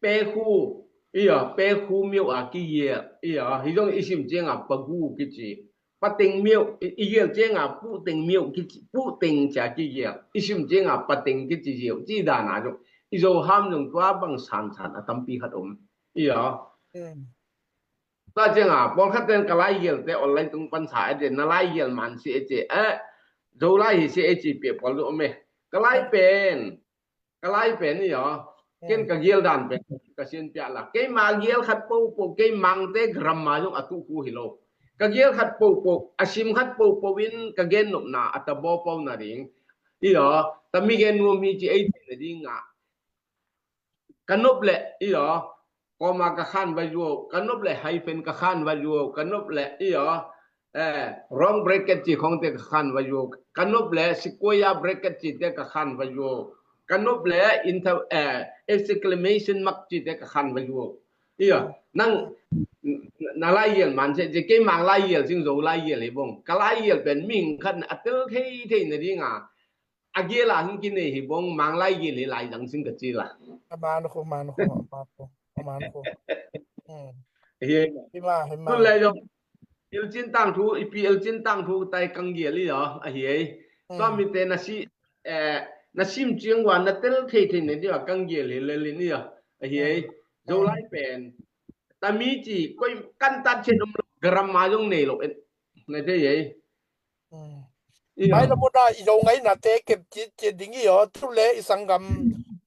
pekhu, iyo, pekhu miuh a kigial, iyo, hi zong i sim cianga pagu kici. Pateng miuh, i, i gial cianga puteng miuh kici, puteng cia kigial. I sim cianga pateng kici ziau, ci dana zong. I Zo ham zong tua bang sansan a tampi khat om. Iyo. Hmm. Tua cianga, pawlkhat ten ka lai gial te online tung pan sa e te, na lai gial man si e te, eh, Zo lai hi si e ci pia pawl zong om e. Ka lai pen, ka lai pen iyo. Ken ka gial dan pen ka sin pia la. Keima gial khat popo, kei mangte grammar zong a tuh khu hi lo. Ka gial khat popo, a sim khat popo in ka gen nopna a ta bo po na ding. Iyo, tami gen nuam hi ci ei ci na ding a. Ka nop le, iyo, comma ka khan va zuau, ka nop le hyphen ka khan va zuau, ka nop le, iyo, eh, round bracket ci khong te ka khan va zuau, ka nop le square bracket ci te ka khan va zuau, ka nop le inter-, eh, exclamation mark ci te ka khan va zuau. Iyo, nang, na lai gial man se, ci kei mang lai gial, sing Zo lai gial hi bong. Ka lai gial pen ming khat a tel thei thei na ding a. A gial a hing kinei hi bong, mang lai gial hi lai zang sing ka ci la. A man khu, man khu, a man khu, a man khu. Hmm. Hi. Hi ma, hi ma. Tun lai zong, el cin tang thu, i pi el cin tang thu tai kang gial i aw, a hi ei. Hmm. Tua mi te na si, eh, na sim ciang wa na tel thei thei ne dia kang gial hi le lin i aw, a hi ei. Hmm. Zo lai pen. Tami ci, koi kan tat chet om lo, grammar zong nei lo, en. Na thei ei. Mm. Mai la muna i Zo ngaina te kep cit cit ding i aw, tu le i sanggam,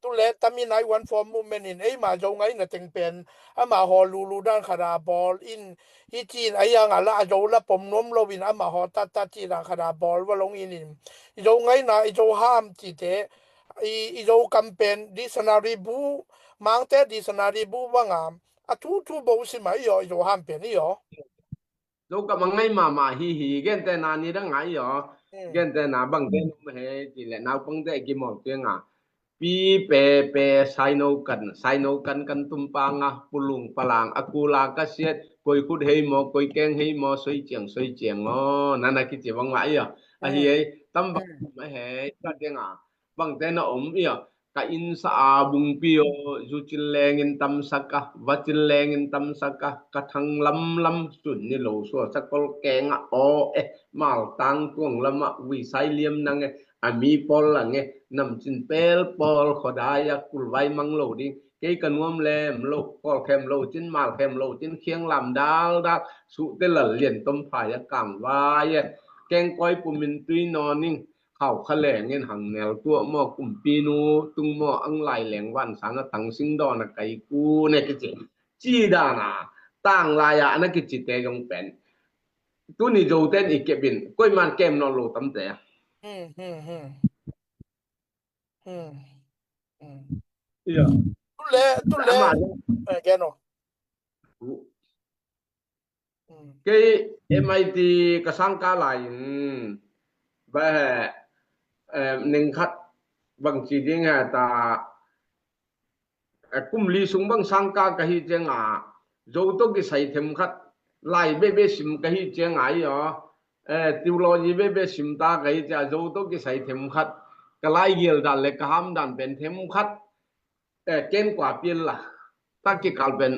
tu le tami nai one four movement in eima Zo ngaina teng pen, ama haw lulu dan khada bawl in, i cin a yang a la a Zo la pom nuam lo in ama haw tat tat ci dan khada bawl va long in in. I Zo ngaina, i Zo ham ci te, i, i Zo kam pen, dictionary bu, mangte dictionary bu vanga, a tu tu bo si ma i aw, i Zo ham pen i aw. Zo ka mangai mama hi hi, gente na ni dang ai yo. Hmm. Gente na bang te num he, ti le naupang te ki mol te nga. Pi pe pe sai no kan, sai no kan kan tum pa nga, pulung palang, a kula ka siat, koi khut hei mo, koi keng hei mo, soi ciang, soi ciang mo, nana ki ci bang wa yo. A hi ei, tam bang ma he, ka te nga. Bang te na om i a, ka inn sa a bungpi aw, zu cin lengin tamsak a, va cin lengin tamsak a, ka thang lamlam sun ni lo sua sa kol keng a aw e, mal tang tuang lam a ui sai liam nang e, a mi pawl lang e, nam cin pel pawl khodai a kulvai mang lo ding, kei ka nuam lem lo, kawl khem lo cin, mal khem lo cin, khiang lam dal dal, su te lal lian tom phai a kang vai e, keng koi pumin tui naw ning, khau kha lengin hang nel tuah maw, kumpinu tung maw, ang lai leng van sang a tang sing dawn a kai ku ne kici. Ci dana, tang lai a na kici te zong pen. Tuni Zo ten i kep in, koi man kem nawn lo tam te. Hmm, hmm, hmm. Hmm. Hmm. Iya. Tu le, tu le. Ama, eh, gen o. Kei M I T ka sangka lai in, ba he, eh, ning khat bang ci ding he ta, eh, kum li sung bang sangka ka hi ciang a, Zo tawh kisai them khat, lai bebe sim ka hi ciang a i aw, eh, theology bebe sim ta ka hi ciang a, Zo tawh kisai them khat, ka lai gial dan le ka ham dan pen them khat, eh, ken kua pial la. Ta kikal pen,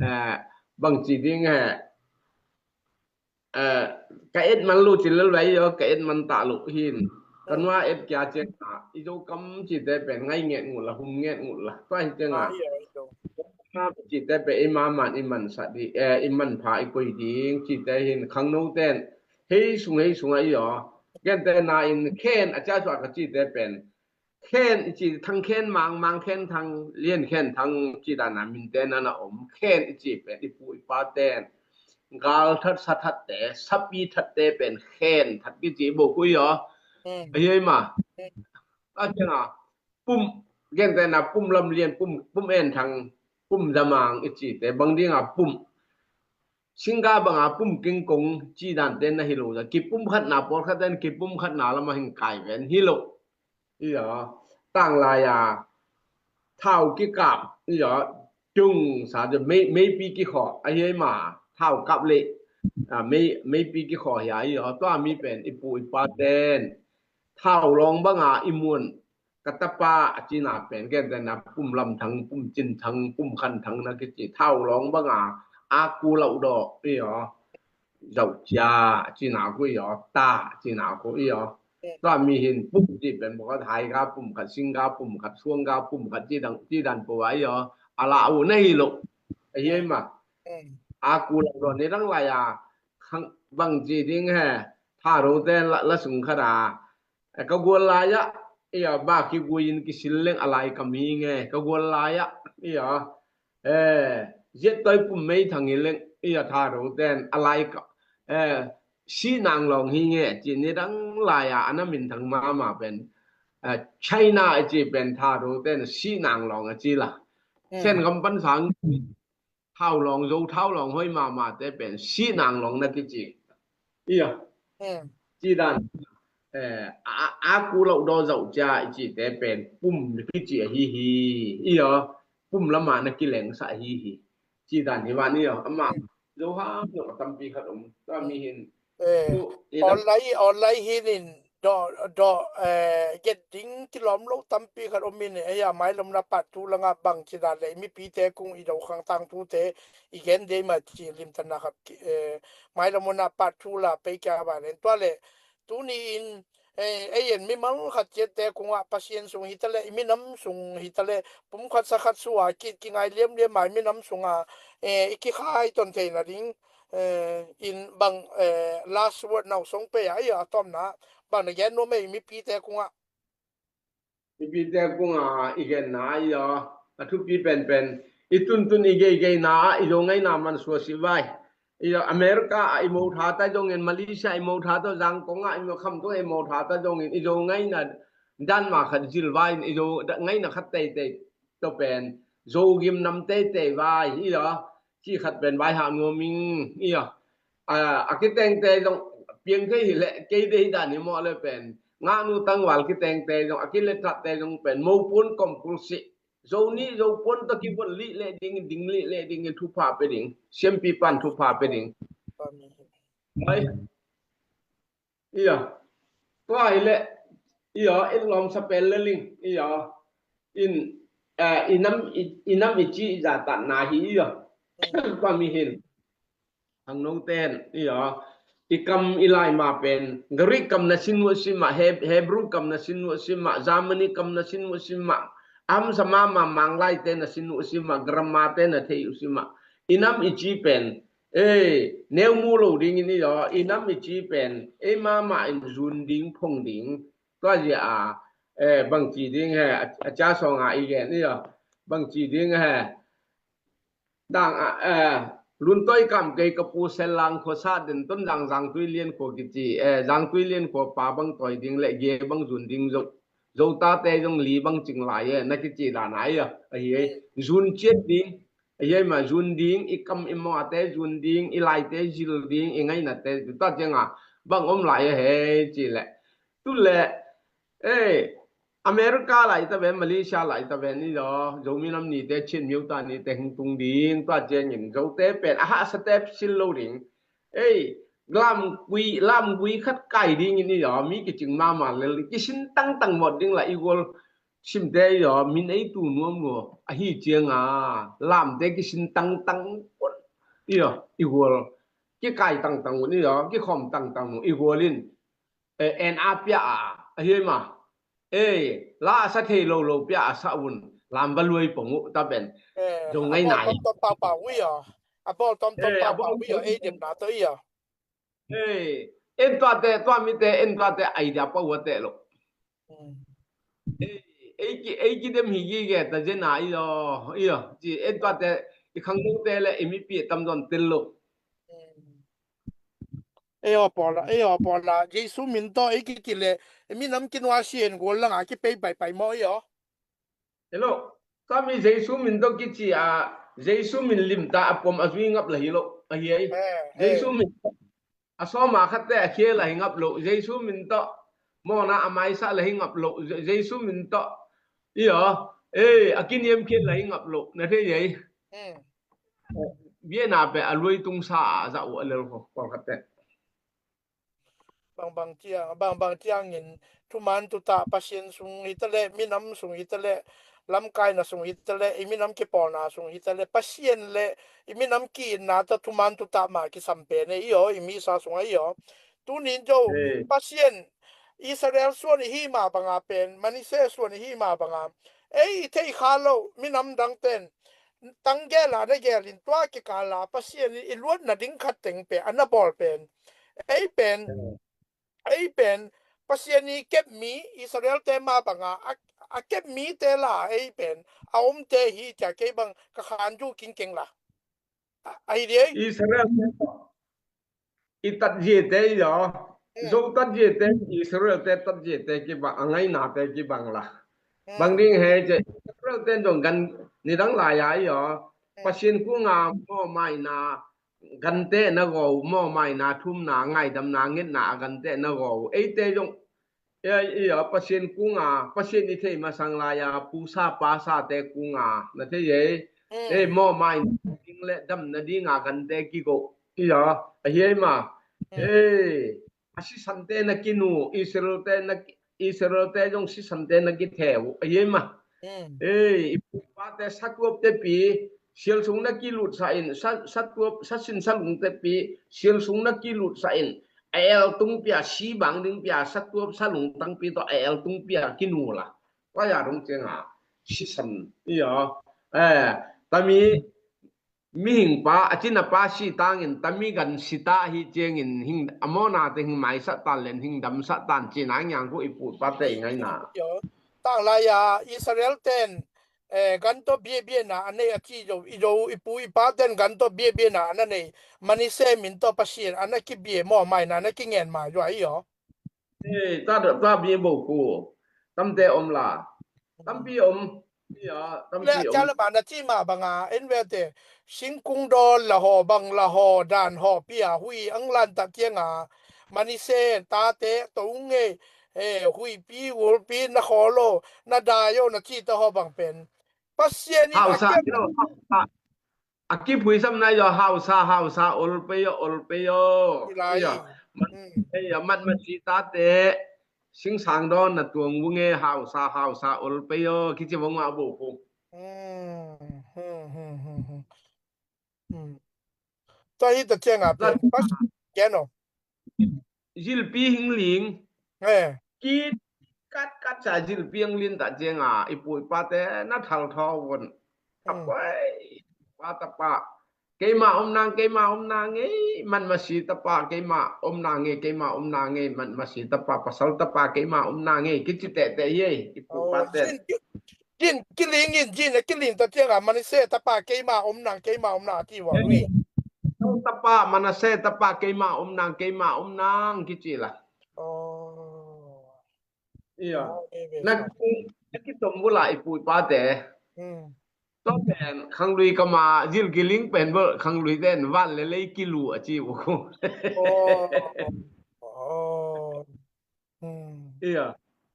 eh, bang ci ding he, eh, ka et man lo ci lel vai yo, ka et man ta lo hin. Ka nua et kia ciang a, i Zo kam ci te pen ngai nget ngut la, hum nget ngut la. Tua hi ciang a. Ci te pen i ma man i man sa di, eh, i man pha i koi ding, ci te hin khang no ten. Hei sung, hei sung a i yo. Gen te na in khen a cia sua ka ci te pen. Khen i ci thang khen mang, mang khen thang, lian khen thang ci dana min te nana om. Khen i ci pen i pu i pa ten. Gal that, sa that te, sapi that te pen khen that ki ci bo kui yo. Hmm. A hi ei ma. Hmm. A ciang a, pum, gen te na pum lam lian, pum, pum en thang, pum da mang i ci te, bang ding a pum. Singga bang a pum king kong ci dan te na hi lo da. Kipum khat na pawl khat ten, kipum khat na lam a hing kai ven hi lo. Iya, tang lai a, thau kikap, iya, Tung sa de mei, meipi kikhawh a hi ei ma, thau kap le, a, mei, meipi kikhawh hi a i aw, tua mi pen i pu i pa ten thau lawng banga i muan, ka tapa a cina pen, ken ten a pum lam thang, pum cin thang, pum khan thang na kici, thau lawng banga a ku lauh dawh i aw, zauh cia a cina ku i aw, ta a cina ku i aw. Tua mi hin pum ci pen bawk a, hai ga pum khat, sing ga pum khat, suang ga pum khat ci dang, ci dan pua i aw. A la uh na hi lo. A hi ei ma. A ku lauh dawh ni dang lai a, khang bang ci ding he, tha ro ten la, la sung khat a, ka gual lai ah i aw, ba kigui in kisil leng a lai ka mi nge, ka gual lai ah i aw, eh, ziat toi pum mei thang in leng i aw, tha ro ten a lai ka, eh, si nang lawng hi nge ci ni dang lai a, a na min thang mama pen, eh, China a ci pen tha ro ten si nang lawng a ci la. Sen gam pan sang thau lawng, zo thau lawng hoi mama te pen si nang lawng na kici. I aw. Ci dan, eh, a, a ku lauh dawh zauh cia i ci te pen pum kici a hi hi. I aw. Pum lama na kileng sa a hi hi. Ci dan hi van i aw. Ama zo ha no tampi khat om. Tua mi hin. Eh, tu, i online, online hi nin dawh, dawh, eh, get ding kilawm lo tampi khat om in, eh, a mailam na part two langa bang ci dan le mipite kung i do khang tangtute i gen dei ma ci limtanna khat, eh, mailam na part two la pei kia ba nen tua le tuni in, eh, ei en mimal khat ciate kungah Pasian sung hi ta le i minam sung hi ta le pum khat sa khat sua ki, kingai liamliam mai minam sunga, eh, i kikhai ton theina ding, eh, in bang, eh, last word nau song pe a i a tawmna bang na gen nuam ei mipite kungah. Mipite kungah i genna i aw, a thupi penpen i tuntun i geigeina ah i zo ngaina man suasi vai. I aw, America ah i mo tha ta zongin, Malaysia i mo tha ta, Zangkong ah i mo kham tung i mo tha ta zongin i zo ngaina dan ma khat zil vai in i zo ngaina khat teitei to pen zo gim nam teitei vai i aw. Ci khat pen vai ha nuam ing i aw. A, a kitengte zong piang thei hi le kei dei dan hi mawh le pen ngahnu tangval kitengte zong a kiletthate zong pen mopun kompulsi zo ni zo puan to kivon lih le ding, ding lih le ding in thupha pe ding, siampi pan thupha pe ding. Mai. Ia. Tua hi le, ia, in lawm sa pel le ling, ia. In, eh, i nam, i, i nam i ci i za tatna hi, ia. Tua mi hin. Hang no ten, ia. I kam i lai ma pen, Greek kam na sin uh si mah, Heb-, Hebrew kam na sin uh si mah, Germany kam na sin uh si mah, am sa ma ma mang lai te na sin uh si mah, grammar te na thei uh si mah. I nam i ci pen, eh, neu mu lo ding in i aw, i nam i ci pen, ei ma ma in zun ding, phong ding. Tua zia a, eh, bang ci ding he, a, a cia sawng a i gen i aw, bang ci ding he. Dang a, eh, Luntawi kam kei ka pu Sel Lang khua sa den ton dang Zangtui Lian khua kici, eh, Zangtui Lian khua pa bang tawi ding le ge bang zun ding zo. Zo ta te zong li bang cing lai e, na kici dan a i aw, ahi e. Zun ciat ding, ahi e ma zun ding, i kam i mawh te zun ding, i lai te zil ding, i ngaina te, ta ciang a, bang om lai e he, ci le. Tu le, eh, America lai ta ven, Malaysia lai ta ven, i aw, Zomi nam ni te, Chin miu ta ni te, hing tung ding, ta ciang in, zo te pen, a ha sa te sil lo ding. Ei, lam gui, lam gui khat kai ding in i aw, mi kicing ma ma le, kisin tang tang mawt ding la i gual simte i aw, min ei tu nuam lua, ahi ciang a, lam te kisin tang tang pon, i aw, i gual, kikai tang tang un i aw, kikhawm tang tang un, i gual in, eh, en a pia a, ahi ma, eh, la a sa thei lo lo pia a sa un, lam va luai pong uh ta pen. Eh, zo ngai a nai. Tom tom pau pau ui aw. A bawl tom tom pau pau ui aw, ei dem na to i aw. Ei, en tua te, tua mi te, en tua te, idea pau a te lo. Ei, ei ki, ei ki dem hi gi ge ta zena i aw, i aw, ci en tua te, i khang lo te le, i mi pi tam don tel lo. Ei aw pawl la, ei aw pawl la, Jesu min to, ei ki ki le, i mi nam ki nua si en gol langa ki pei pai pai mo i aw. Hello. Kami Jesu min to kici a, Jesu min limta a pom a zui ngap la hi lo, ahi ai. Eh, Jesu eh. Min to, a sawma khat te a khia la hi ngap lo, Jesu min to, mawna a maisa la hi ngap lo, Je-, Jesu min to. Ia, eh, a kiniam khia la hi ngap lo, na thei ai. Mm. Biena pe a luai tung sa a zah uh a lel ko, pawlkhat te. Bangbang ciang, bangbang ciangin thuman tutah Pasian sung hi ta leh, minam sung hi ta leh, lamkaina sung hi ta leh, i minam kipawlna sung hi ta leh, Pasian le i minam ki-itna tawh thuman tutah mah kisam pen e i aw, i misa sungah i aw. Tunin zo, Pasian Israel suan i hi mah banga pen, Manasseh suan i hi mah banga, ei i thei kha lo, minam dang ten tang gel a na gel in tua kikal a Pasian in i luatna ding khat teng pen a na bawl pen, ei pen, ei pen Pasian i kep mi, Israel te mah banga a, a kep mi te la ei pen a om te hi cia kei bang ka khan zu kingkeng la. A, a hi di ei. Israel i tat zia te i aw. Mm. Zo tat zia te, Israel te tat zia te kibang, a ngaina te kibang la. Mm. Bang ding he cia, Israel te zong gan nidang lai a i aw. Mm. Pasian kunga mawhmaina gante na go uh, mawhmaina thumna, ngaidamna, ngetna a gante na go uh. Ei te zong, ei, i aw, Pasian kunga, Pasian i thei masang lai a, pusa pasa te kunga, na thei ei. Mm. Ei, mawhmaina ding le damna dinga gante kigo. I aw, a hi ei ma. Mm. Ei, a sisante na kinu, Israel te na ki-, Israel te zong sisante na kitheu, a hi ei ma. Mm. Ei, i pu i pa te satuap te pi, sial sung na kilut sa in, sa, satuap, sasin salung te pi, sial sung na kilut sa in, a el tung pia, si bang ding pia, satuap salung tang pi tawh a el tung pia kinu la. Tua ya dong cianga sisan, i aw. Eh, tami mihing pa, a cina pa si tangin tami gan si ta hi ciangin hing, a mawhna te hing maisak tan len hing damsak tan cina ngiang khu i pu i pa te i ngaina. Tang lai a Israel ten, eh, gan tawh biabiana a nei a ci zo, i zo i pu i pa ten gan tawh biabiana a na nei, Manasseh min tawh Pasian a na kibia mawhmaina a na kingen mai zua i aw. Ei, ta, ta bia bo khu. Tamte om la. Tampi om. Ia, tampi om. Le a cia le ma na ci ma banga, en ve te. Singkung dawn la haw, bang la haw, dan haw pia, hui ang lan ta cianga. Manasseh tate, to ngei, eh, huipi, gulpi, na khaw lo, na dai o, na ci ta haw bang pen. Pasian in a kiang. A kiphuisam nai zaw, hausa, hausa, ol pei aw, ol pei aw. Ia, mat, ia, mat masi tate, singsang dawn na tuang vung e, hausa, hausa, ol pei aw, kici vong a bo ko. Tua hi ta cianga pen, pas, keno. Zilpi hing ling. Eh. Ki kat kat sa zilpi hing ling ta cianga, i pu i pa te na thal thaw vun. A pai, pa tapa. Keima om nang, keima om nang e, man masi tapa, keima om nang e, keima om nang e, man masi tapa, pasal tapa, keima om nang e, kici tete e, i pu i pa te. Zin, zin, kiling in, zin, kiling ta cianga, Manasseh tapa, keima om nang, keima om nang, ti wa, ui. Tapa, Manasseh tapa, keima om nang, keima om nang, kici la. Oh. Ia. Na, na kitom bula i pu i pa te. Tua pen, khanglui kama, zil kiling pen bul, khanglui ten, van le lei kilu a ci u. Oh. Oh. Ia.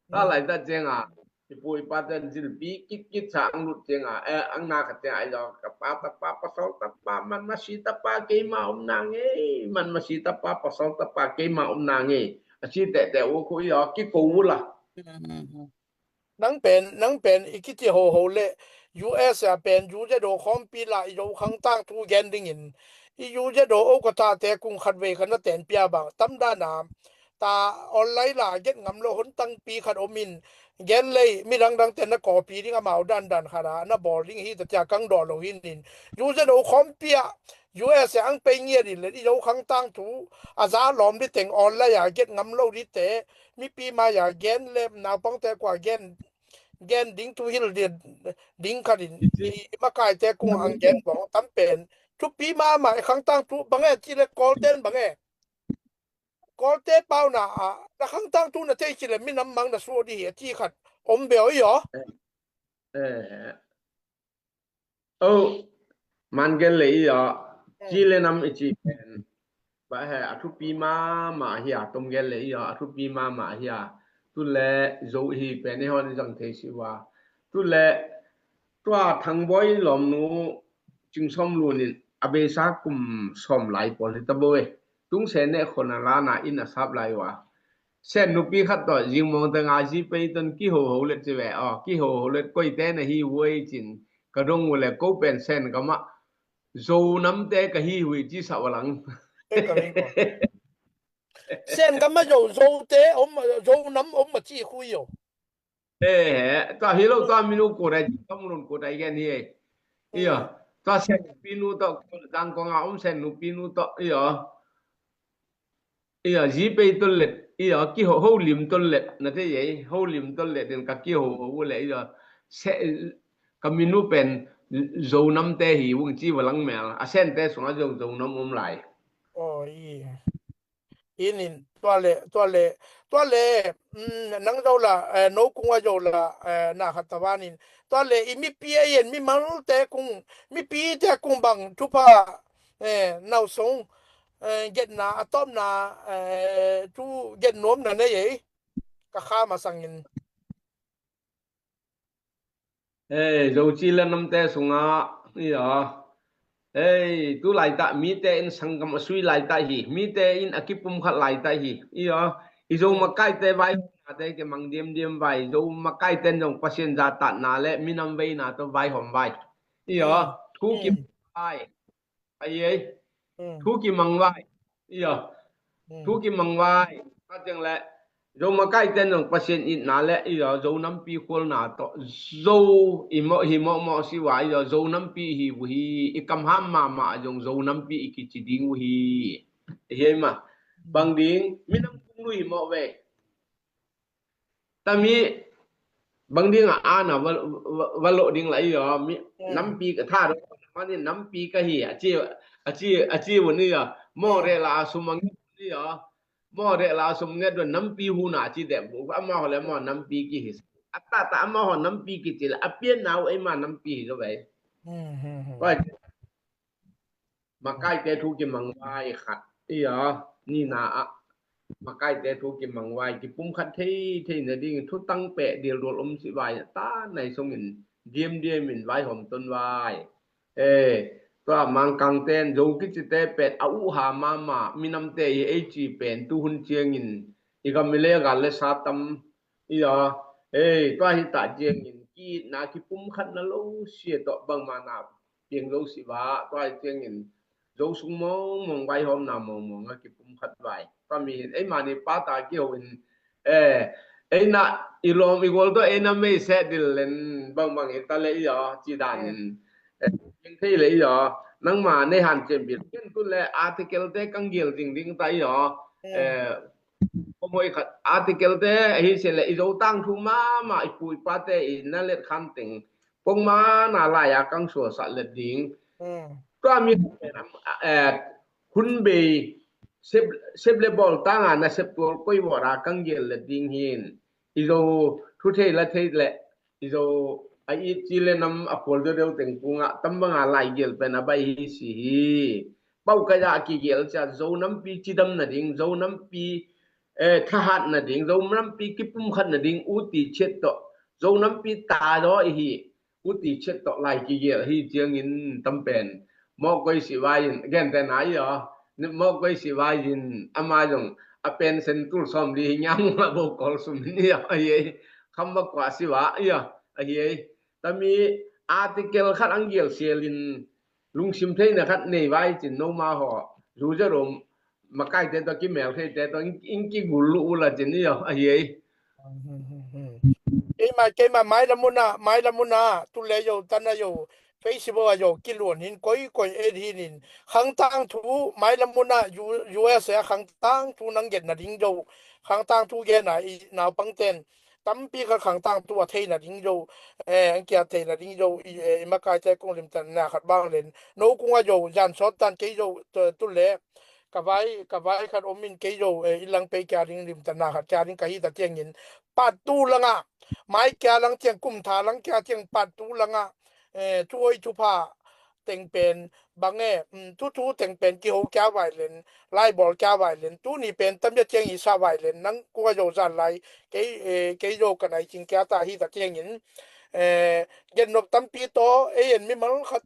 Ta lai ta cianga, i pu i pa ten zilpi kit kit sa ang lut cianga, eh, ang na khat cianga, ai lo, ka pa tapa, pasal tapa, man masi tapa, keima om nang e, man masi tapa, pasal tapa, keima om nang e. A ci tete u khu ia, kiko u la. Nang pen, nang pen, i kici hoho le, U S a pen, U Z O khawmpi la, i Zokhang tangthu gen dingin, i U Z O o ka tate kung khat vei khat na ten pia bang, tam dana, ta online la, get ngam lo hon tangpi khat om in, gen lei, mi dangdang ten na kawpi ding amau dandan khat a, na bawl ding hi ta cia kang daw lo hin in, U Z O khawmpi a, U S a ang pei ngiat in le, i Zokhang tangthu, a za lawm di teng online a, get ngam lo di te, mipi mai-a gen le naupangte kua gen, gen ding thuhil ding khat in i makaite kung ang gen bawng tam pen. Thupi mahmah e, khangtang thu bang e ci le Kawlten bang e. Kawlte pauna ah na khangtang thu na thei ci le minam mang na suak dih hi a ci khat om beh aw i aw. Eh, eh. Oh, man gen le i a, ci le nam i ci pen. Ba he, a thupi mama hi a, tom gen le i a, a thupi mama hi a. Tu le zo hi pen i hon i zang thei si wa. Tu le tua Thangboi lawmnu Cing Sawm Lun in a beisa kum sawm lai pawl hi ta bo e. Tung Sen ne khon a lana inn a sap lai uh a, Sen nupi khat tawh zingmawng tanga zi pei ton kihoho let ci ve aw, kihoho let koite na hi uh ei cin ka dong uh le ko pen Sen gamah Zo namte ka hi uh hi ci sah uh a lang. Sen gamah Zo, Zote om, Zo nam om a ci khu hi aw. Eh, tua hi lo, tua minu kut ai, tua mulun kut ai gen hi ei. Iyo. Tua Sen pinu tawh, Zangkong a om Sen nupinu tawh, iyo. Iyo, zi pei tol let, iyo, kiho, holim tol let, na thei ei, holim tol let in ka kiho uh le, iyo. Se, ka minu pen Zo namte hi ung ci va lang mel. A Sente sungah Zo, Zo nam om lai. Oi. Inin, tua le, tua le, tua le, mm, nang zo la, eh, no kung a zo la, eh, na khat ta vanin. Tua le, i mipi a yen, mimalte kung, mipite kung bang, thupha, eh, nau sung, eh, getna, a tawpna, eh, thu get nuamna nei ei. Ka kha masangin. Hei, Zo ci le namte sungah, iyo. Hei, tu laitah, mite in sanggam a sui laitah hi, mite in a kipumkhat laitah hi, iyo. I Zo makaite vaihawmnate ke mang diamdiam vai, Zo makaite in zong Pasian zatatna le minam veina tawh vaihawm vai. Iyo, thu kim vai. Ahi ei. Thu kimang vai. Iyo. Thu kimang vai. Ka ciang le Zo makaite in zong Pasian itna le, iyo, Zo nampi khualna tawh Zo i mawh hi mawhmawh si uh a, iyo, Zo nampi hi uh hi. I kamham mahmah zong Zo nampi i kici ding uh hi. Ahi ei ma. Bang ding, minam kung lui hi mawh ve. Tami bang ding a ana va, va, va loh ding la iyo, mi, nampi ka tha do, mani nampi ka hi, a ci, a ci, a ci vun iyo, maw reh la a sum a nget iyo, maw reh la a sum nget do nampi huna a ci deh bu, ama ho le maw nampi ki hi. A ta ta ama ho nampi ki ci la, a pian nau ei ma nampi hi zo bai. Bai. Makaite thu kimang vai khat. Iyo, nina ah. Makaite thu kimang vai, kipumkhat thei, thei na ding, thutang peh, dildual om si vai, ta nai sungin, diamdiam in vaihawm ton vai. Eh, tua Mangkangte in, Zo kicite pet, a uh ha mama, minamte i ei ci pen, tu hun ciangin, i gam i le gal le sa tam, iyo, eh, tua hi ta ciangin, ki itna, kipumkhatna lo, sia tawh bangmana, piang zo si va, tua hi ciangin, Zo sung mawngmawng, vaihawmna mawngmawng a kipumkhat vai. Tua mi hin, ei mani pata kiho in, eh, ei na, i lawm i gual tawh, ei na mei seh dil len bangbang i ta le iyo, ci dan in, eh, thei le iyo, nangma nei han cian bil. Ken tu le article te kang gil ding ding ta iyo, eh, Pawmoi khat article te ahi se le i Zo tangthu mama i pu i pate i na let khan teng pongmana lai a kang suasah let ding. Tua mi, eh, hun bei sep, sep le bawl tanga na sep tual koi vawra kang gel let ding hin. I Zo thu thei la thei le i Zo a it ci le nam a pual deuhdeuh teng kungah tam banga lai gel pen a bai hi si hi. Pau kai a kigel cia Zo nampi cidam nading, Zo nampi, eh, thahat nading, Zo nampi kipumkhat nading, u ti chet tawh, Zo nampi ta daw i hi, u ti chet tawh lai kigel hi ciangin tam pen. Mawk koi si vai in, gen te na i aw, mawk koi si vai in, ama zong, a pen sen tul sawm li hi ngiam a bo kol sum in i aw, a hi ei, kham ma kua si va i aw, a hi ei. Tami article khat ang gel sial in, lungsim theina khat nei vai cin noma haw, zu zerom, makaite tawh kimel theite tawh, in, in kigul lu ula cin i aw, a hi ei. Keima, keima, mai lamuna, mai lamuna, tu le yo, tana yo, Facebook a yo, kiluan hin, koi, koi, ed hin in, khangtang thu, mai lamuna, U-, U S A khangtang thu nang gen nading yo, khangtang thu gen a, i naupang ten, tampi khat khangtang thu a theina ding zo, eh, ang kia theina ding zo, i, eh, i makaite kong limtanna khat bang len. No kung a zo, zan sawt tan kei zo, tu, tu le, ka vai, ka vai khat om in kei zo, eh, i lang pei kia ding limtanna khat kia ding ka hi ta tiangin. Part two langa, mai kia lang tiang kum tha lang kia tiang part two langa, eh, thu oi thu pha, teng pen, bang e, um, thu thu teng pen kiho kia vai len, lai bawl kia vai len, tuni pen tam ya tiang i sa vai len, nang kua zo zan lai, kei, eh, kei zo ka nai cing kia ta hi ta tiangin, eh, gen nop tampi to, ei en mimal khat,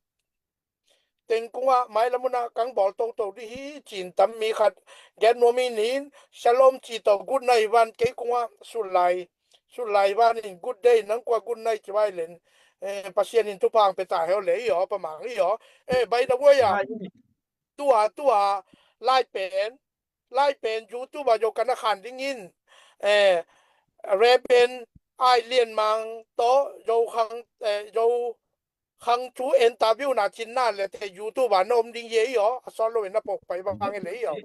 teng kungah mailam unah kang bawl toto dih hi cin tam mi khat gen nuam in, in shalom ci to good night van kei kungah sulai sulai van in good day nang kua good night ci vai len. Eh, Pasian in thupha ang pe ta heo le i aw, pamang i aw. Eh, by the way ah, tua tua lai pen lai pen YouTube ah zo kana khan dingin, eh, Reverend Ai Lian Mang to zo khang, eh, zo khang chu interview na cin na le te YouTube ah na om ding ye i aw, a sawt lo in na pok pai bang le i aw.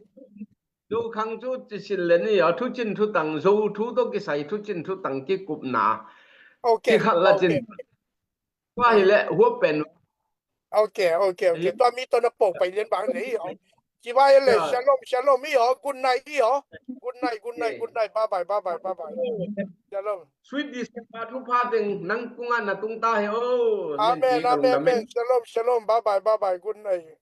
Zo khang chu ci sin le ni aw, thu cin thu tang, zo thu to kisai thu cin thu tang kikupna. Okay, kikhat la cin. Okay. Tua hi le huap pen. Okay, okay, okay. Tua mi to na pok pai lian bang le i aw. Ci vai le shalom, shalom i aw, good night i aw. Good night, good night, good night. Bye bye, bye bye, bye bye. Shalom. Sweet December thupha teng nang kungah na tung ta hi aw. Amen, amen, amen. Shalom, shalom. Bye bye, bye bye. Good night.